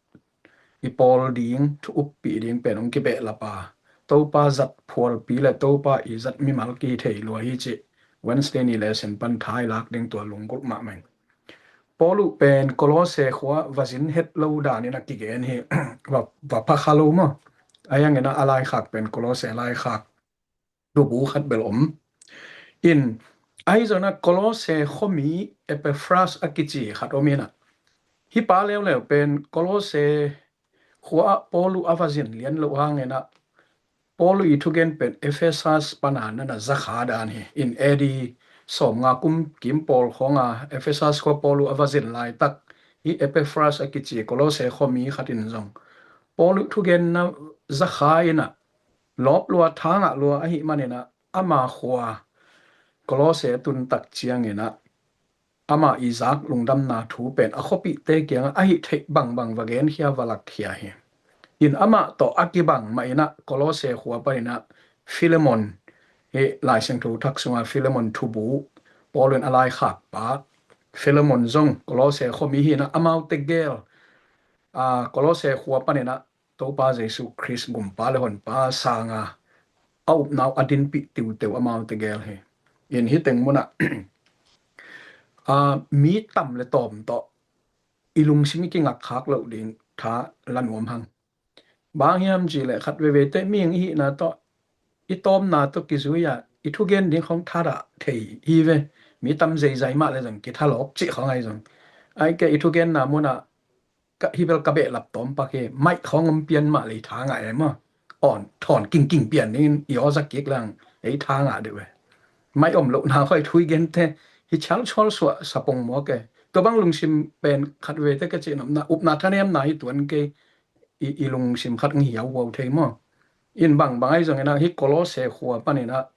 i pawl ding thu uppih ding pen hong kibehlap a Topa zat phualpi le Topa i zat mimal kihi thei lua hi cih Wednesday ni le sin pan thailak ding tua lunggulh mahmah ing. Paul uh pen Kolose khua va zin het lo danin a kigen hi. Va, va pha kha lo maw. A hiangin a laikhak pen Kolose laikhak dubu khat bel om. In, ahi zongin a Kolose khuami Epaphras a kici khat om in a, hih pa leuleu pen Kolose khua ah Paul uh a va zin lian loh hangin a, Paul uh i thugen pen Ephesus pana nana za kha dan hi. In, A D sawmnga kum kim pawl khawng a Ephesus khua Paul uh a va zin laitak, hih Epaphras a kici Kolose khuami khat in zong Paul uh thugenna za kha in a, lawp lua, tha ngah lua ahih manin a, ama khua Kolose a tun tak ciangin a, amah i zak lungdamna thu pen a khuapihte kiangah a hih theih bangbang va genkhia, va lakkhia hi. In, amah tawh a kibang mah in a Kolose khua panin a Philemon, hih Lai Siangtho thak sunga Philemon thubu, Paul in a laikhak pa Philemon zong Kolose khuami hi in a, amaute gel, a, Kolose khua panin a Topa Jesu Khrist Gumpa le Honpa sanga a upna uh a dinpih tiuteu amaute gel hi. In, hih teng munah, a, mi tam le tawm tawh i lungsim i kingakkhak loh ding tha la nuam hang. Bang hiam cih leh khat veve teh mihing i hihna tawh, i tawmna tawh kizui a, i thugen ding khawng thadah thei hi ve. Mi tam zeizai mah le zong kithalawp cih khawng ahi zong. Ahih kei i thugenna munah ka, hih bel ka behlap tawm pak hi, mic khawng om pian mah le i tha ngah e maw. On, thawn kingking pian dingin i aw za kik leng ei tha ngah deuh e. Mic om lohna khawng i thu i gente hi chalchawl suah sa pongmawk e. Tua bang lungsim pen khat veve teh ka cih nopna, upna thanemna hi tuan kei, i, i lungsim khat ng hiau huau thei maw. In, bangbang ahi zongin a, hih Kolose khua panin a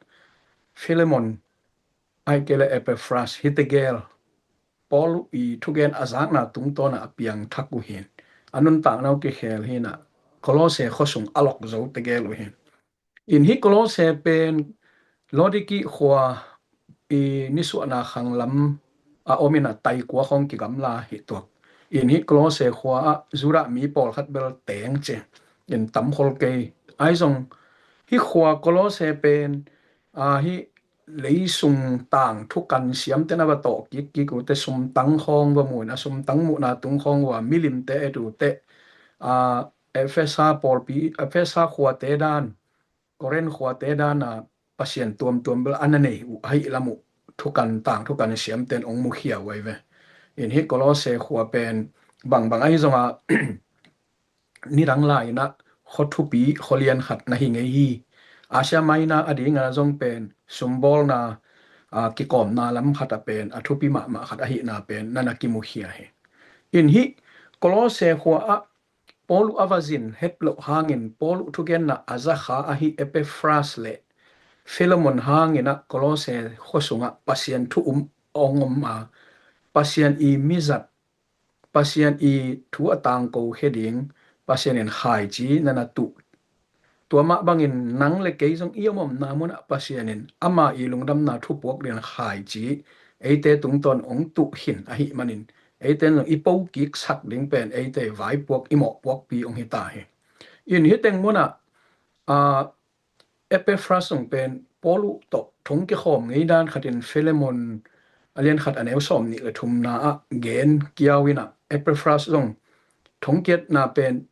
Philemon, ahih kei leh Epaphras, hihte gel Paul i thugen a zakna tungtawn a piangthak uh hi in, a nuntakna uh kikhel hi in a, Kolose khua sung a lok zote gel uh hi in. In, hih Kolose pen Laodiki khua i nisuahna khang lam a om in a, taikua khawng kigamla hi tuak. In, hih Kolose khua ah Judah mi pawlkhat bel teng ci in, tam khol kei. Ahi zong hih khua Kolose pen, a, hih leisung tangthu kan siamte na va tawh kikkik uh teh, sumtang khawng va mu in a, sumtang muhna tung khawng uh a milimte et uh teh, a, Efesa pawlpi, Efesa khuate dan, Korinth khuate dan a pasian tuamtuam bel a na nei uh ahih lam uh thukan, tangthu kan siamte in hong mukhia uh ahi ve. In, hih Kolose khua pen bangbang ahi zong a, nidang lai in a khua thupi, khua lian khat na hi ngei hi. Asia Minor a ding a zong pen sumbawlna, a, kikawmna lam khat a pen a thupi mahmah khat ahihna pen nana kimukhia hi. In, hih Kolose khua ah Paul uh a va zin het loh hangin Paul uh thugenna a za kha ahi Epaphras le Philemon hangin a Kolose khua sungah Pasian thu um hong om a, Pasian i mizat, Pasian i thu a tangko khia ding Pasian in khaici nana tuh. Tua mah bangin nang le kei zong i om omna munah Pasian in ama i lungdamna thupuak ding khaici eite tungtawn hong tuh khin ahih manin, eite in zong i po kik sak ding pen eite vaipuak, i mawhpuakpi hong hi ta hi. In, hih teng munah, a, Epaphras zong pen Paul uh tawh thong kikhawm ngei dan khatin Philemon a lian khat a neu sawm nih le thumna ah gen kiau in a, Epaphras zong thongkiatna pen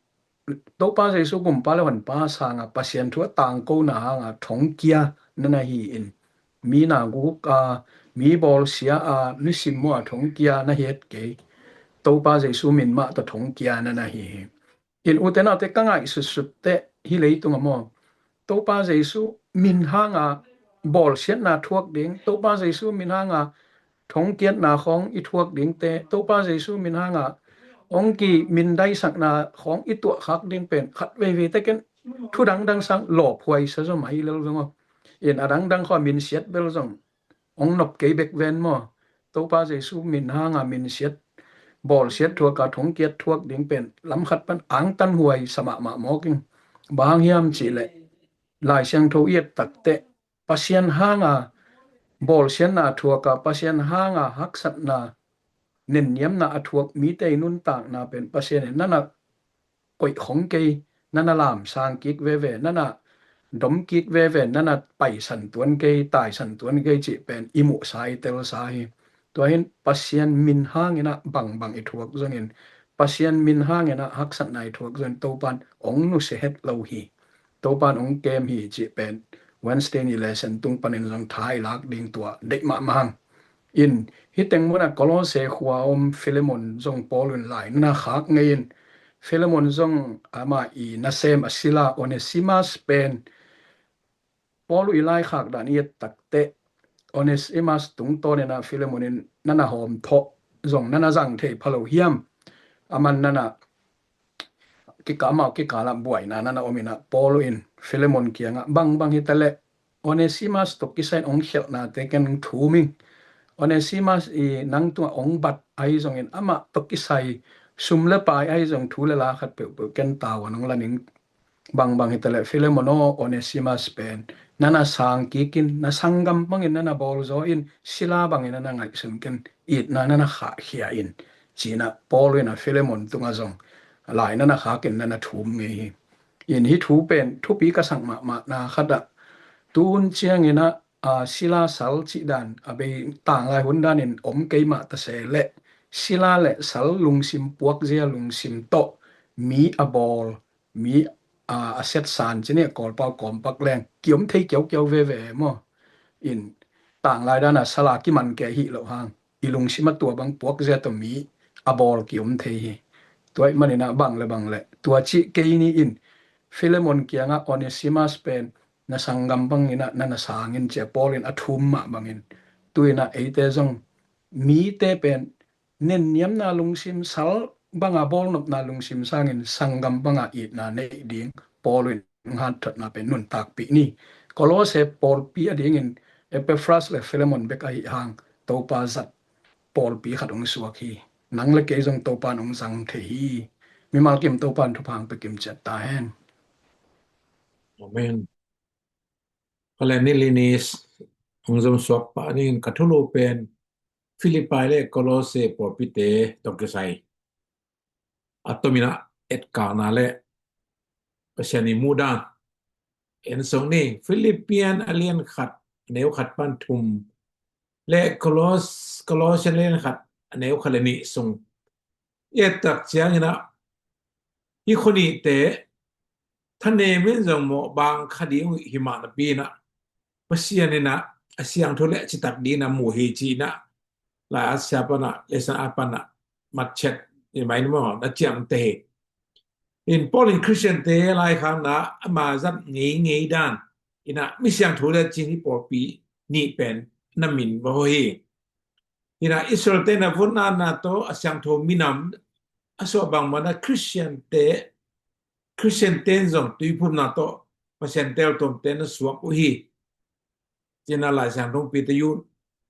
Topa Jesu Gumpa le Honpa sanga Pasian thu a tangkona hanga thongkia nana hi in, mi na guk a, mi bawlsia a, mi simmawh a thongkia na hi het kei. Topa Jesu min mah tawh thongkia nana hi hi. In, ute naute, ka ngaihsutsut teh hih leitung a maw, Topa Jesu min hanga bawlsiatna thuak ding, Topa Jesu min hanga thongkiatna khawng i thuak dingte, Topa Jesu min hanga hong kimindaisakna khawng i tuahkhak ding pen khat veivei tekin thu dangdang sang lawphuai sa zaw mai lel veng aw. In, a dangdang khawng a minsiat bel zong hong nop kei bek ven maw. Topa Jesu min hanga minsiat, bawlsiat thuak a thongkiat thuak ding pen lamkhat pan angtanhuai sa mahmah mawk ing. Bang hang hiam cihleh Lai Siangtho i et takteh Pasian hanga bawlsiatna a thuak a, Pasian hanga haksatna, nenniamna a thuak mite i nuntakna pen Pasian in nana koih khong kei, nana lamsang kik veve, nana dom kik veve, nana paisan tuan kei, taisan tuan kei cih pen i muhsa, i telsa hi. Tua hin Pasian min hangin ah bangbang i thuak zongin, Pasian min hangin ah haksatna i thuak zongin Topan ong nusia het lo hi. Topan ong kem hi cih pen Wednesday ni lesson tung panin zong tha i lak ding tua deih mahmah hang. In, hih teng munah Kolose khua om Filemon zong Paul in lai na khak ngei in, Filemon zong ama i nasem a sila Onesimas pen Paul i laikhak dan i et takteh Onesimas tungtawn in ah Filemon in nana hawm thawh zong nana zang thei pha lo hiam? Aman nana kika, amau kikal ah buaina nana om in ah Paul in Filemon kiangah bangbang hi ta leh Onesimas tawh kisai in ong khialhnate ken ong thum ing. Onesimas i nang tungah ong bat ahi zongin amah tawh kisai sum le pai ahi zong thu le la khat peuhpeuh ken tavuan ong la ning. Bangbang hi ta leh Filemon aw, Onesimas pen nana sang kik in, na sanggam bangin nana bawl zaw in, sila bangin nana ngaihsun ken, itna nana khahkhia in, ci-in ah Paul in ah Filemon tungah zong lai nana khak in nana thum ngei hi. In, hih thu pen thupi ka sak mahmahna khat ah, tu hun ciangin ah, a, sila sal cih dan a bei tanglai hun danin om kei mah ta se leh, sila le sal lungsim puakzia lungsim tawh mi a bawl, mi, a, a setsan ci ni, a Kawlpau kawmpak leng kiom thei kiaukiau veve maw? In, tanglai dan a sal a kiman kei hi loh hang, i lungsim a tua bang puakzia tawh mi a bawl kiom thei hi. Tua ahih manin ah bang le bang le tua cih kei ni in, Filemon kiangah Onesimas pen na sanggam bangin ah nana sang in, ci-a Paul in a thum mah bangin, tu-in ah eite zong mite pen nenniamna lungsim, sal banga bawlnopna lungsim sangin sanggam banga itna neih ding Paul in hanthawnna pen nuntakpih ni. Kolose pawlpi adingin Epaphras le Filemon bek ahih hang Topa zat pawlpi khat hong suak hi. Nang le kei zong Topa in hong zang thei hi. Mimal kim Topa in thupha hong pia kim ciat ta hen. Amen. Ka le ni linis hong zom suak pah dingin ka thulu pen Philippi le Kolose pawlpite tawh kisai a tomin ah etkakna le Pasian i muhdan en sung ni. Philippian a lian khat, a neu khat pan thum le Kolos-, Kolose a lian khat, a neu khat le nih sung i et tak ciangin ah, hih khua nihte thanem in zong mawhbang kha ding uh hi mah napi in ah, Pasian in ah a siangtho le a citak dingin ah mu hi ci-in ah, lai a sia pan ah, lesson a pan ah, matchet i mai ni maw, na ciamteh hi. In Paul in Khristiante laikhakna ama zat ngeingei dan in ah, mi siangtho le cin hi pawlpi nih pen na min va hawh hi. In ah Israelte na vun na na tawh a siangtho minam a suah bangmah na Khristiante, Khristiante in zong tuiphumna tawh Pasian teltuamte na suak uh hi. Ci-in ah Lai Siangtho Peter yu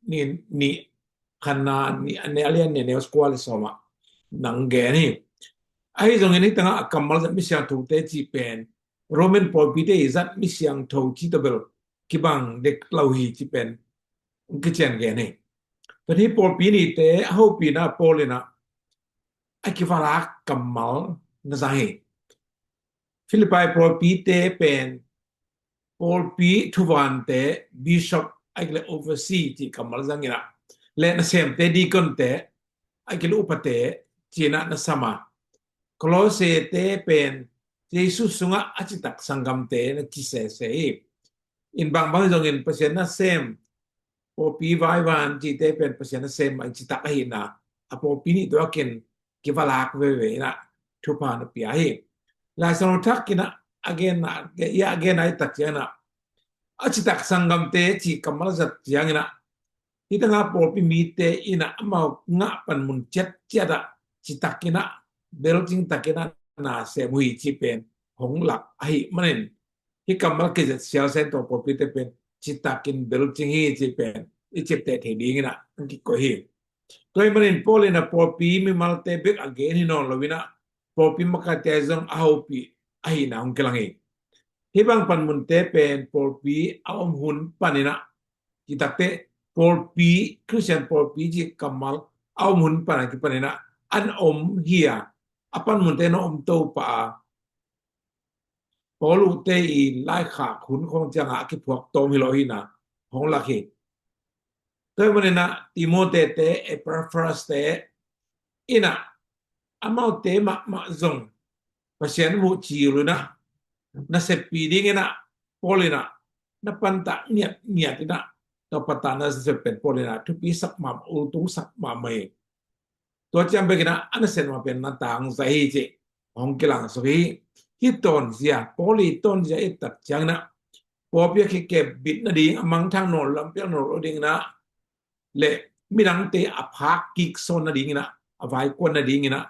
ni, ni khanna ni, a ne, a lian ni, a neu kua le sawm ah nang gen hi. Ahi zongin hih tangah a kammal zat mi siangthote ci pen Roman pawlpite i zat mi siangtho ci tawh bel kibang dek lo hi ci pen kician gen hi. Tua hi pawlpi nihte a hopihna Paul in ah a kivalak kammal na zang hi. Philippi pawlpite pen pawlpi thuvante, bishop, ahih kei leh overseer cih kammal zang in ah, le nasemte, deaconte, ahih kei leh upate ci-in ah na sam a, Kolosete pen Jesu sungah a citak sanggamte na ci sese hi. In bangbang zongin Pasian nasem, pawlpi vaivan cihte pen Pasian nasem a citak ahihna a pawlpi nih tawh a kin kivalak veve in ah thupha na pia hi. Lai Siangtho Thak in ah a genna, i a genna i tak ciangin ah, a citak sanggamte cih kammal zat ciangin ah, hih tangah pawlpi mite in ah amau ngah panmun ciatciat ah citak in ah, belcing tak in ah na sem uh hi cih pen hong lak ahih manin, hih kammal kizat sialsa in tua pawlpite pen citak in belcing hi cih pen i ciapteh thei dingin ah hong kikoih hi. Tua ahih manin Paul in ah pawlpi mimalte bek a gen hi nawn lo in ah, pawlpi makaite zong a hopih ahihna hong kilang hi. Hih bang panmunte pen pawlpi a om hun panin ah, cih takteh pawlpi, Khristian pawlpi cih kammal a om hun pan a kipanin ah an om hi a, a panmunte na om to pah a, Paul uhte i laikhak hun khawng ciangah a kiphuak tawm hi lo ahihna hong lak hi. Tua hi maninah Timote te, Epaphras te inah amaute mahmah zong Pasian muh cil unah naseppi dinginah Paul inah na pantah ngiatngiat inah tua pantah nasep pen Paul inah thupi sak mahmah, ultung sak mahmah hi. Tua ciang bekinah a nasep mah pen na tangzai hi cih hong kilangsuk hi. Hih tonzia, Paul ii tonzia i tak cianginah pawlpi a kikep bit nading, a mangthang nawn lo, lampiang nawn lo dinginah le midangte a phak kik sawn nadinginah, a vaikuan nadinginah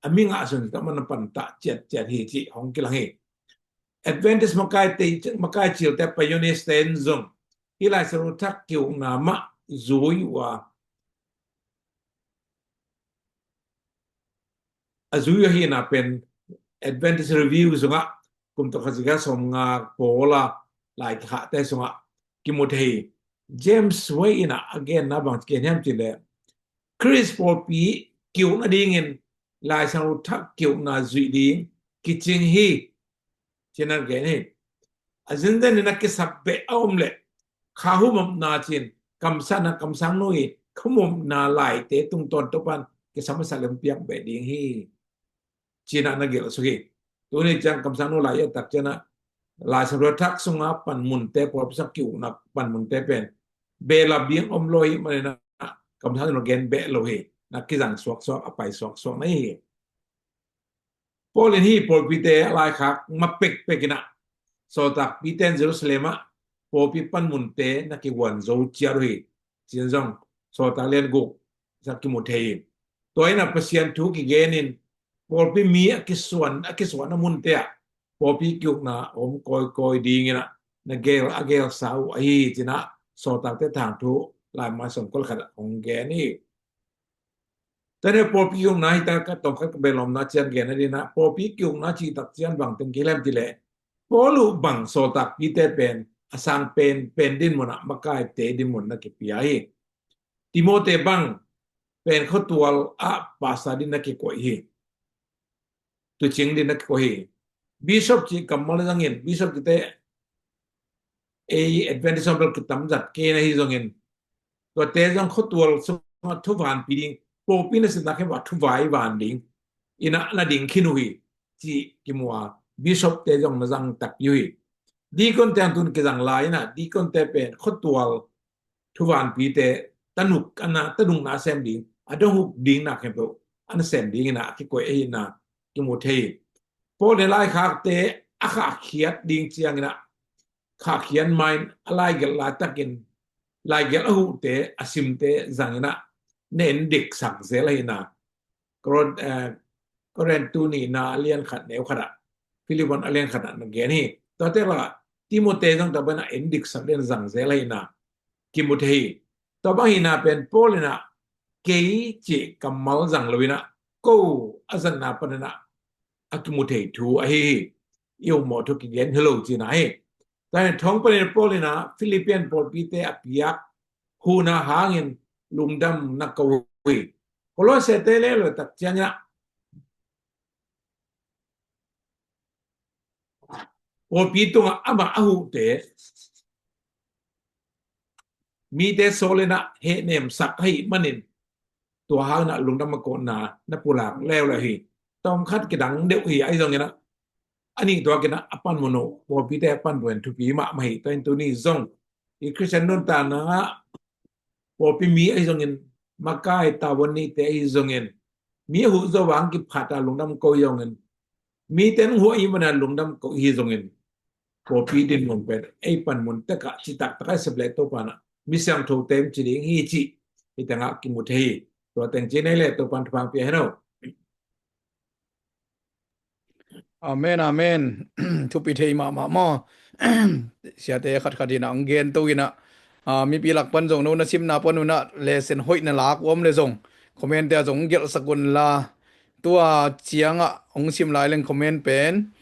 a mi ngahsun tak man a pantah ciatciat hi cih hong kilang hi. Adventist makaite, makai cilte, pioneers te in zong hih Lai Siangtho thak ki-ukna mah zui uh a, a zui uh ahihna pen Adventist Review sungah kum tawh khat za giat sawmnga pawl a lai kikhahte sungah kimu thei hi. James White inah a genna bang ci gen hiam cih leh, Khrist pawlpi ki-uk nadingin Lai Siangtho thak ki-ukna zuih ding kicing hi, ci-in a gen hi. A zenzen in a kisap beh a om leh kha humopna ci-in kamsangna, kamsangnu ii kha humopna laite tungtawn Topan kisam a sa lem piak beh ding hi, ci-in a na gelh suk hi. Tuni ciang kamsangnu lai i et tak ciangah Lai Siangtho thak sunga panmunte, pawlpi sung ki-ukna panmunte pen behlap ding om lo hi maninah kamsangnu na gen beh lo hi. Na kizang suaksuak, a pai suaksuak na hi hi. Paul in hih pawlpite a laikhak ma pekpek inah sawltak Peter in Jerusalem ah pawlpi panmunte na kihuan zo ciat uh hi, ci-in zong Sawltak lian guk sung kimu thei hi. Tua inah Pasian thu kigenin pawlpi mi a kisuan, a kisuan a munte ah pawlpi ki-ukna om kawikawi dinginah na gel, a gelsa uh ahi hi, ci-in ah Sawltakte Thangthu laimai sawmkua le khat ah hong gen hi. Tua hi a pawlpi ki-ukna hi tak a tawmkhat ka behlawmna ciang gen a dinah pawlpi ki-ukna cih tak ciang bang teng kilam cih leh Paul uh bang Sawltak Peter pen a sang pen, pen dinmun ah makaite dinmun na kipia hi. Timote bang pen khuatual ah pastor din na kikoih hi. Tuucing din na kikoih hi. Bishop cih kammal zangin, bishop kite ei Adventist hong bel kitam zat kei na hi zongin, tuate zong khuatual sungah thuvanpi ding, pawlpi nasepna khempeuh ah thuvai van ding inah na ding khin uh hi, cih kimu a, bishop te zong na zang takpi uh hi. Deacon te hong tun kizang lai inah deacon te pen khuatual thuvanpite tanuk a na, tanukna sem ding, a dong huk ding na khempeuh a na sem ding inah a kikoih ahihna kimu thei hi. Paul in laikhakte a khahkhiat ding cianginah khahkhiat ma-in a laigelh laitakin laigelh a huhte, a simte zanginah na en diksak zel ahihna Korin, eh, Korin tu nihna a lian khat neu khat ah, Philippian a lian khat ah na gen hi. Tuate lakah Timote zong tua bangin a en diksak ding zang zel ahihna kimu thei hi. Tua bang hihna pen Paul inah kei cih kammal zang lo inah ko a zatna paninah a kimu thei thu ahi hi. I upmawh thu kigen hi lo cihna hi. Tua hi thong panin Paul inah Philippian pawlpite a piak huhna hangin lungdam na ko hi. Kolosete le lo tak ciangin ah pawlpi tungah amah a huhte mite sawl inah hehnemsak ahih manin tua hangin ah lungdam a kona na pulak leuleu hi. Tawmkhat kidang deuh hi ahi zongin ah a nih tuak inah a panmun uh, pawlpite a panmun thupi mahmah hi. Tua in tuni zong i Khristian nuntakna ah pawlpi mi ahi zongin, makai tavuan neite ahi zongin, mi a huh zo vang kiphat a lungdam ko hi zongin, mite nung huh ahih manin lungdam ko hi zongin, pawlpi dinmun pen ei panmun tek ah citak tak a i sep leh Topa in ah mi siangthote hong ci ding hi cih hih teng ah kimu thei hi. Tua teng ci nei leh Topa in thupha hong pia hen aw. Amen, amen. Thupi thei mahmah maw? Siate khatkhat in ah hong gen to in ah, ah, mipi lak pan zong no na simna pan un ah lesson hoih na lak uh om leh zong comment te ah zong hong gelhsak un la. Tua ciangah hong sim lai leng comment pen,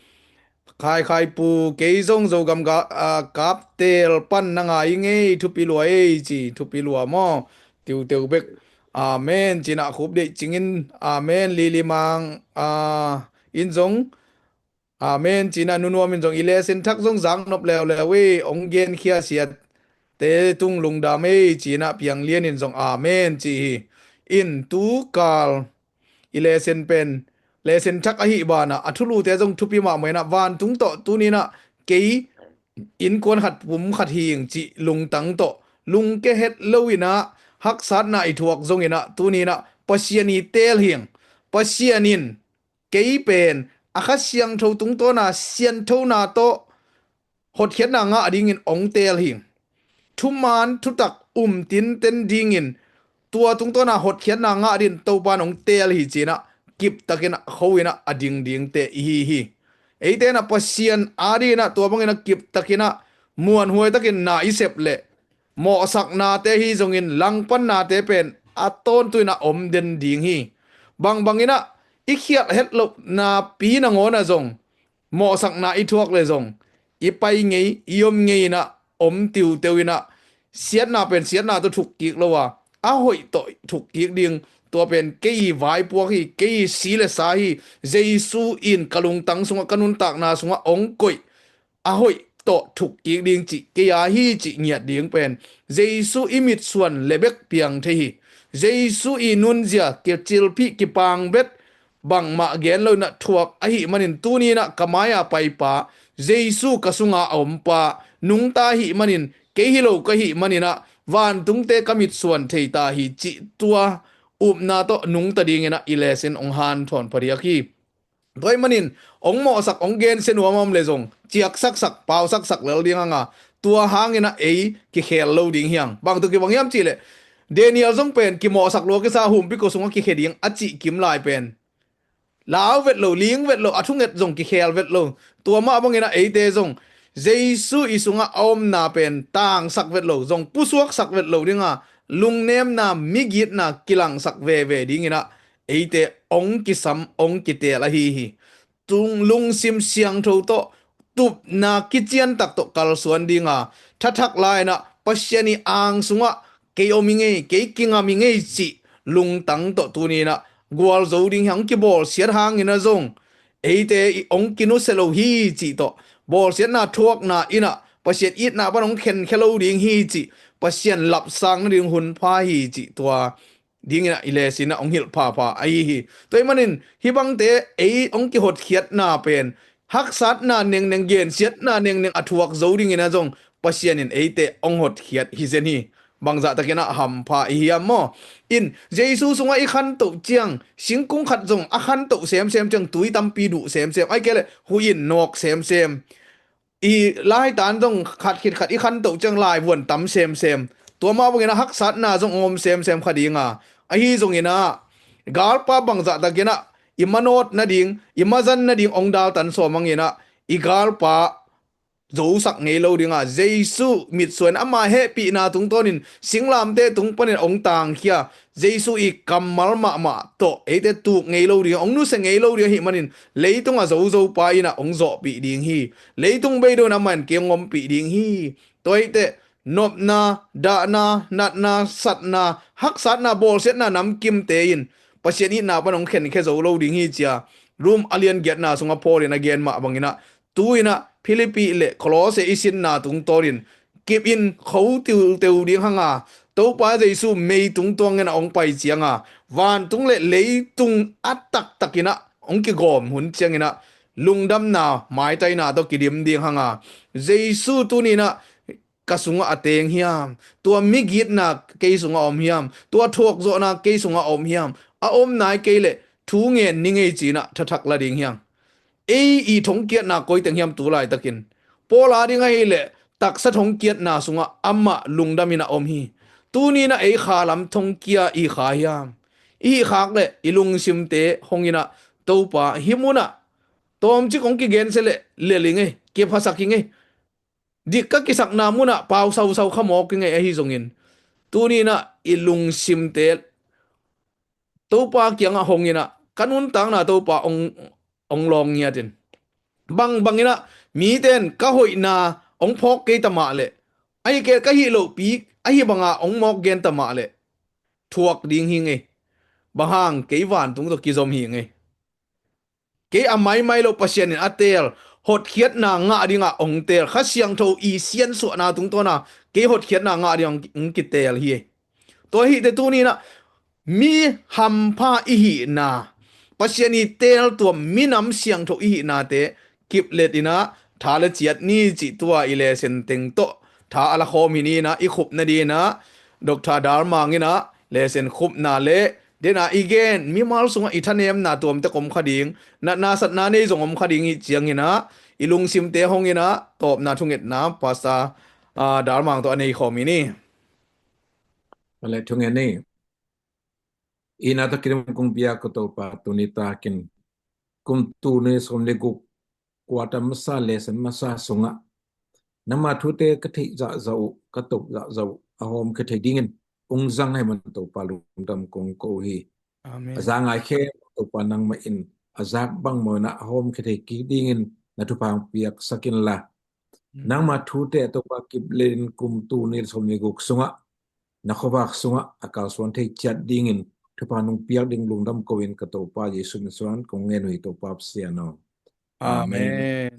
Khaikhai Pu, kei zong Zogam ga, ah, Kaptel pan na ngai ing ei, thupi lua ei ci, thupi lua maw? Tiuteu bek. Amen. Ci-in ah Khup Deih Cing in, amen. Lili Mang, ah, in zong, amen. Ci-in ah Nu Nuam in zong, i lesson thak zong zaknop leuleu ei, hong genkhia siate te tung lungdam ei ci-in ah piang lianin zong amen ci hi. In tukal i lesson pen lesson thak ahi banah a thulute zong thupi mahmah in ah vantung tawh tuni-in ah kei innkuan khat pum khat hi ing cih lungtang tawh lungke het lo-in ah haksatna i thuak zongin ah tuni-in ah Pasian i teel hi ing. Pasian in kei pen a Kha Siangtho tungtawna sianthona tawh hotkhiatna ngah dingin ong teel hi. Thuman thutak um tinten dingin tua tungtawna hotkhiatna ngah dingin Topa in ong teel hi ci-in ah kiptakin ah kho-in ah a ding dingte i hi hi. Eite in ah Pasian adingin ah tua bangin ah kiptakin ah muanhuai takin na i sep leh mawhsaknate hi zongin langpannate pen a tawntung in ah om den ding hi. Bangbangin ah i khialh het lohna pi nangawn ah zong mawhsakna i thuak leh zong i pai ngei, i om ngei-in ah om tiuteu-in ah siatna pen siatna tawh thuk kik lo a, a hoih tawh thuk kik ding. Tua pen kei i vaipuak hi, kei i si le sa hi. Jesu in ka lungtang sungah, ka nuntakna sungah ong koih a hoih tawh thuk kik ding cih kei a hi cih ngiat ding pen Jesu i mitsuan le bek piang thei hi. Jesu i nunzia kicilphih kipang bet bangmah gen lo-in ah thuak ahih manin tuni-in ah ka mai-a paipa, Jesu ka sunga a ompa, nungta ahih manin kei hi lo ka hih manin ah vantungte ka mitsuan thei ta hi cih tua upna tawh nungta dingin ah i lesson ong hanthawn phadiak hi. Tua ahih manin ong mawhsak, ong gensia nuam a om leh zong ciaksaksak, pausaksak lel ding hang a, tua hangin ah ei kikhel lo ding hi hang. Bang tawh kibang hiam cih leh Daniel zong pen kimawhsak lua kisa, humpi kua sungah kikhe ding a cih kim lai pen lau vet lo, ling vet lo, a thunget zong kikhel vet lo. Tua mah bangin ah eite zong Jesu i sungah a omna pen tangsak vet lo, zong pusuaksak vet lo ding a, lungnemna, migitna kilangsak veve dingin ah eite ong kisam, ong kiteel ahi hi. Tung lungsim siangtho tawh, tupna kiciantak tawh kalsuan ding a, thathak lai-in ah Pasian i ang sungah kei om hi ngei, kei kingam hi ngei cih lungtang tawh tuni-in ah gualzo ding hi hang. Kibawlsiat hangin ah zong eite i ong kinusia lo hi cih tawh, bawlsiatna thuakna in ah Pasian itna pan ong khenkhia lo ding hi cih, Pasian lapsang nading hun pha hi cih tua dingin ah i lesson ah ong hilh phapha ahi hi. Tua ahih manin hih bangte ei ong kihotkhiatna pen haksatna nengneng, gensiatna nengneng a thuak zo dingin ah zong Pasian in eite ong hotkhiat hi zen hi. Bangzah takin ah hampha i hiam maw? In Jesu sungah i khantoh ciang, singkung khat zong a khantoh semsem ciang tui tampi duh semsem, ahih kei leh huih in nawk semsem. I laitan zong khat khit khat i khantoh ciang laivuan tam semsem. Tua mah bangin ah haksatna zong ong om semsem kha ding a, ahi zongin ah galpa bangzah takin ah i manawt nading, i mazan nading ong daltan sawm hangin ah i galpa zosak ngei lo ding a, Jesu mitsuan, ama hehpihna tungtawnin singlamteh tung panin ong tangkhia, Jesu i kammal mahmah tawh eite tuk ngei lo ding, ong nusia ngei lo ding ahih manin leitung a zozo pa in ah ong zawhpih ding hi. Leitung beidong in amah in kei ong ompih ding hi. Tua ahih teh nopna, dahna, natna, satna, haksatna, bawlsiatna namkimte in Pasian itna pan ong khenkhia zo lo ding hi ci-a Rom a lian giatna sungah Paul in a gen mah bangin ah tu-in ah Philippi le Kolosse i sinna tungtawnin kip in kho tiuteu ding hang a, Topa Jesu mei tungtawnin ah ong pai ciang a, vantung le leitung a taktakin ah ong kigawm hun ciangin ah lungdamna, maitaina tawh kidim ding hang a, Jesu tuni-in ah ka sungah a teng hiam? Tua migitna kei sungah a om hiam? Tua thuakzawhna kei sungah a om hiam? A om nai kei leh thu ngen ni ngei ci-in ah thathak la ding hi hang. Ei i thongkiatna koi teng hiam tu laitakin? Paul ading ahih leh taksa thongkiatna sungah amah lungdamin a om hi. Tuni-in ah ei khalam thongkia i kha hiam? I hih khak leh i lungsimte hongin ah, Topa, hih munah tawmcik hong kigensia leh lel ing ei, kiphasak ing ei. Dik ka kisakna munah pau sausau kha mawk ing ei, ahi zongin tuni-in ah i lungsimte Topa kiangah hongin ah, ka nuntakna Topa ong, ong lawng ngiat in. Bangbangin ah mite in ka hoihna ong phawk kei ta mah leh, ahih kei leh ka hih lohpi ahi banga ong mawk gen ta mah leh thuak ding hi ing ei. Bang hang, kei vantung tawh kizom hi ing ei. Kei a maimai lo, Pasian in a teel, hotkhiatna ngah dingah ong teel, Kha Siangtho i siansuahna tungtawna Hih hotkhiatna ngah ding hong kiteel hi. Tua ahih teh tuni-in ah mi hampha i hihna, Pasian i teeltuam minam siangtho i hihnate kiplet in ah tha le ciat ni cih tua i lesen teng tawh tha a la khawm hi ni-in ah i khupna dingin ah Doctor Dal Mang in ah lesen khupna le dena i gen mimal sungah i thanemna tuamtek om kha ding, natna satna nei zong om kha ding i hih ciangin ah i lungsimte hong in ah tawpna thungetna Pastor, ah, Dal Mang tawh a nei khawm hi ni. Vale, thungen ni. Itna tawh kidim kong pia ko Topa, tuni takin kum tul nih le sawm le guk quarter masa, lesen masa sungah nangma thute ka theih zahzah uh, ka tawp zahzah uh a hawmkhia thei dingin hong zang ahih man Topa, lungdam kong ko hi. Amen. A za ngai khempeuh Topa, nangmah in a zak bang mawhna a hawmkhia thei kik dingin na thupha hong piaksak inla, nangma thute Topa, kipletin kum tul nih le sawm le guk sungah na khuavak sungah a kalsuan thei ciat dingin thupha nong piak ding lungdam ko-in ka Topa Jesuh min suang kong ngen uh hi, Topa Pasian aw. Amen. Amen.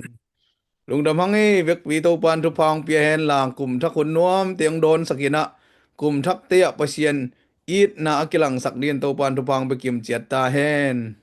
Lungdam hang ei, vekpi Topa in thupha hong pia hen lang, kum thak hun nuamte hong dawnsak in ah, kum thakte ah Pasian itna a kilangsak dingin Topa in thupha hong pia kim ciat ta hen.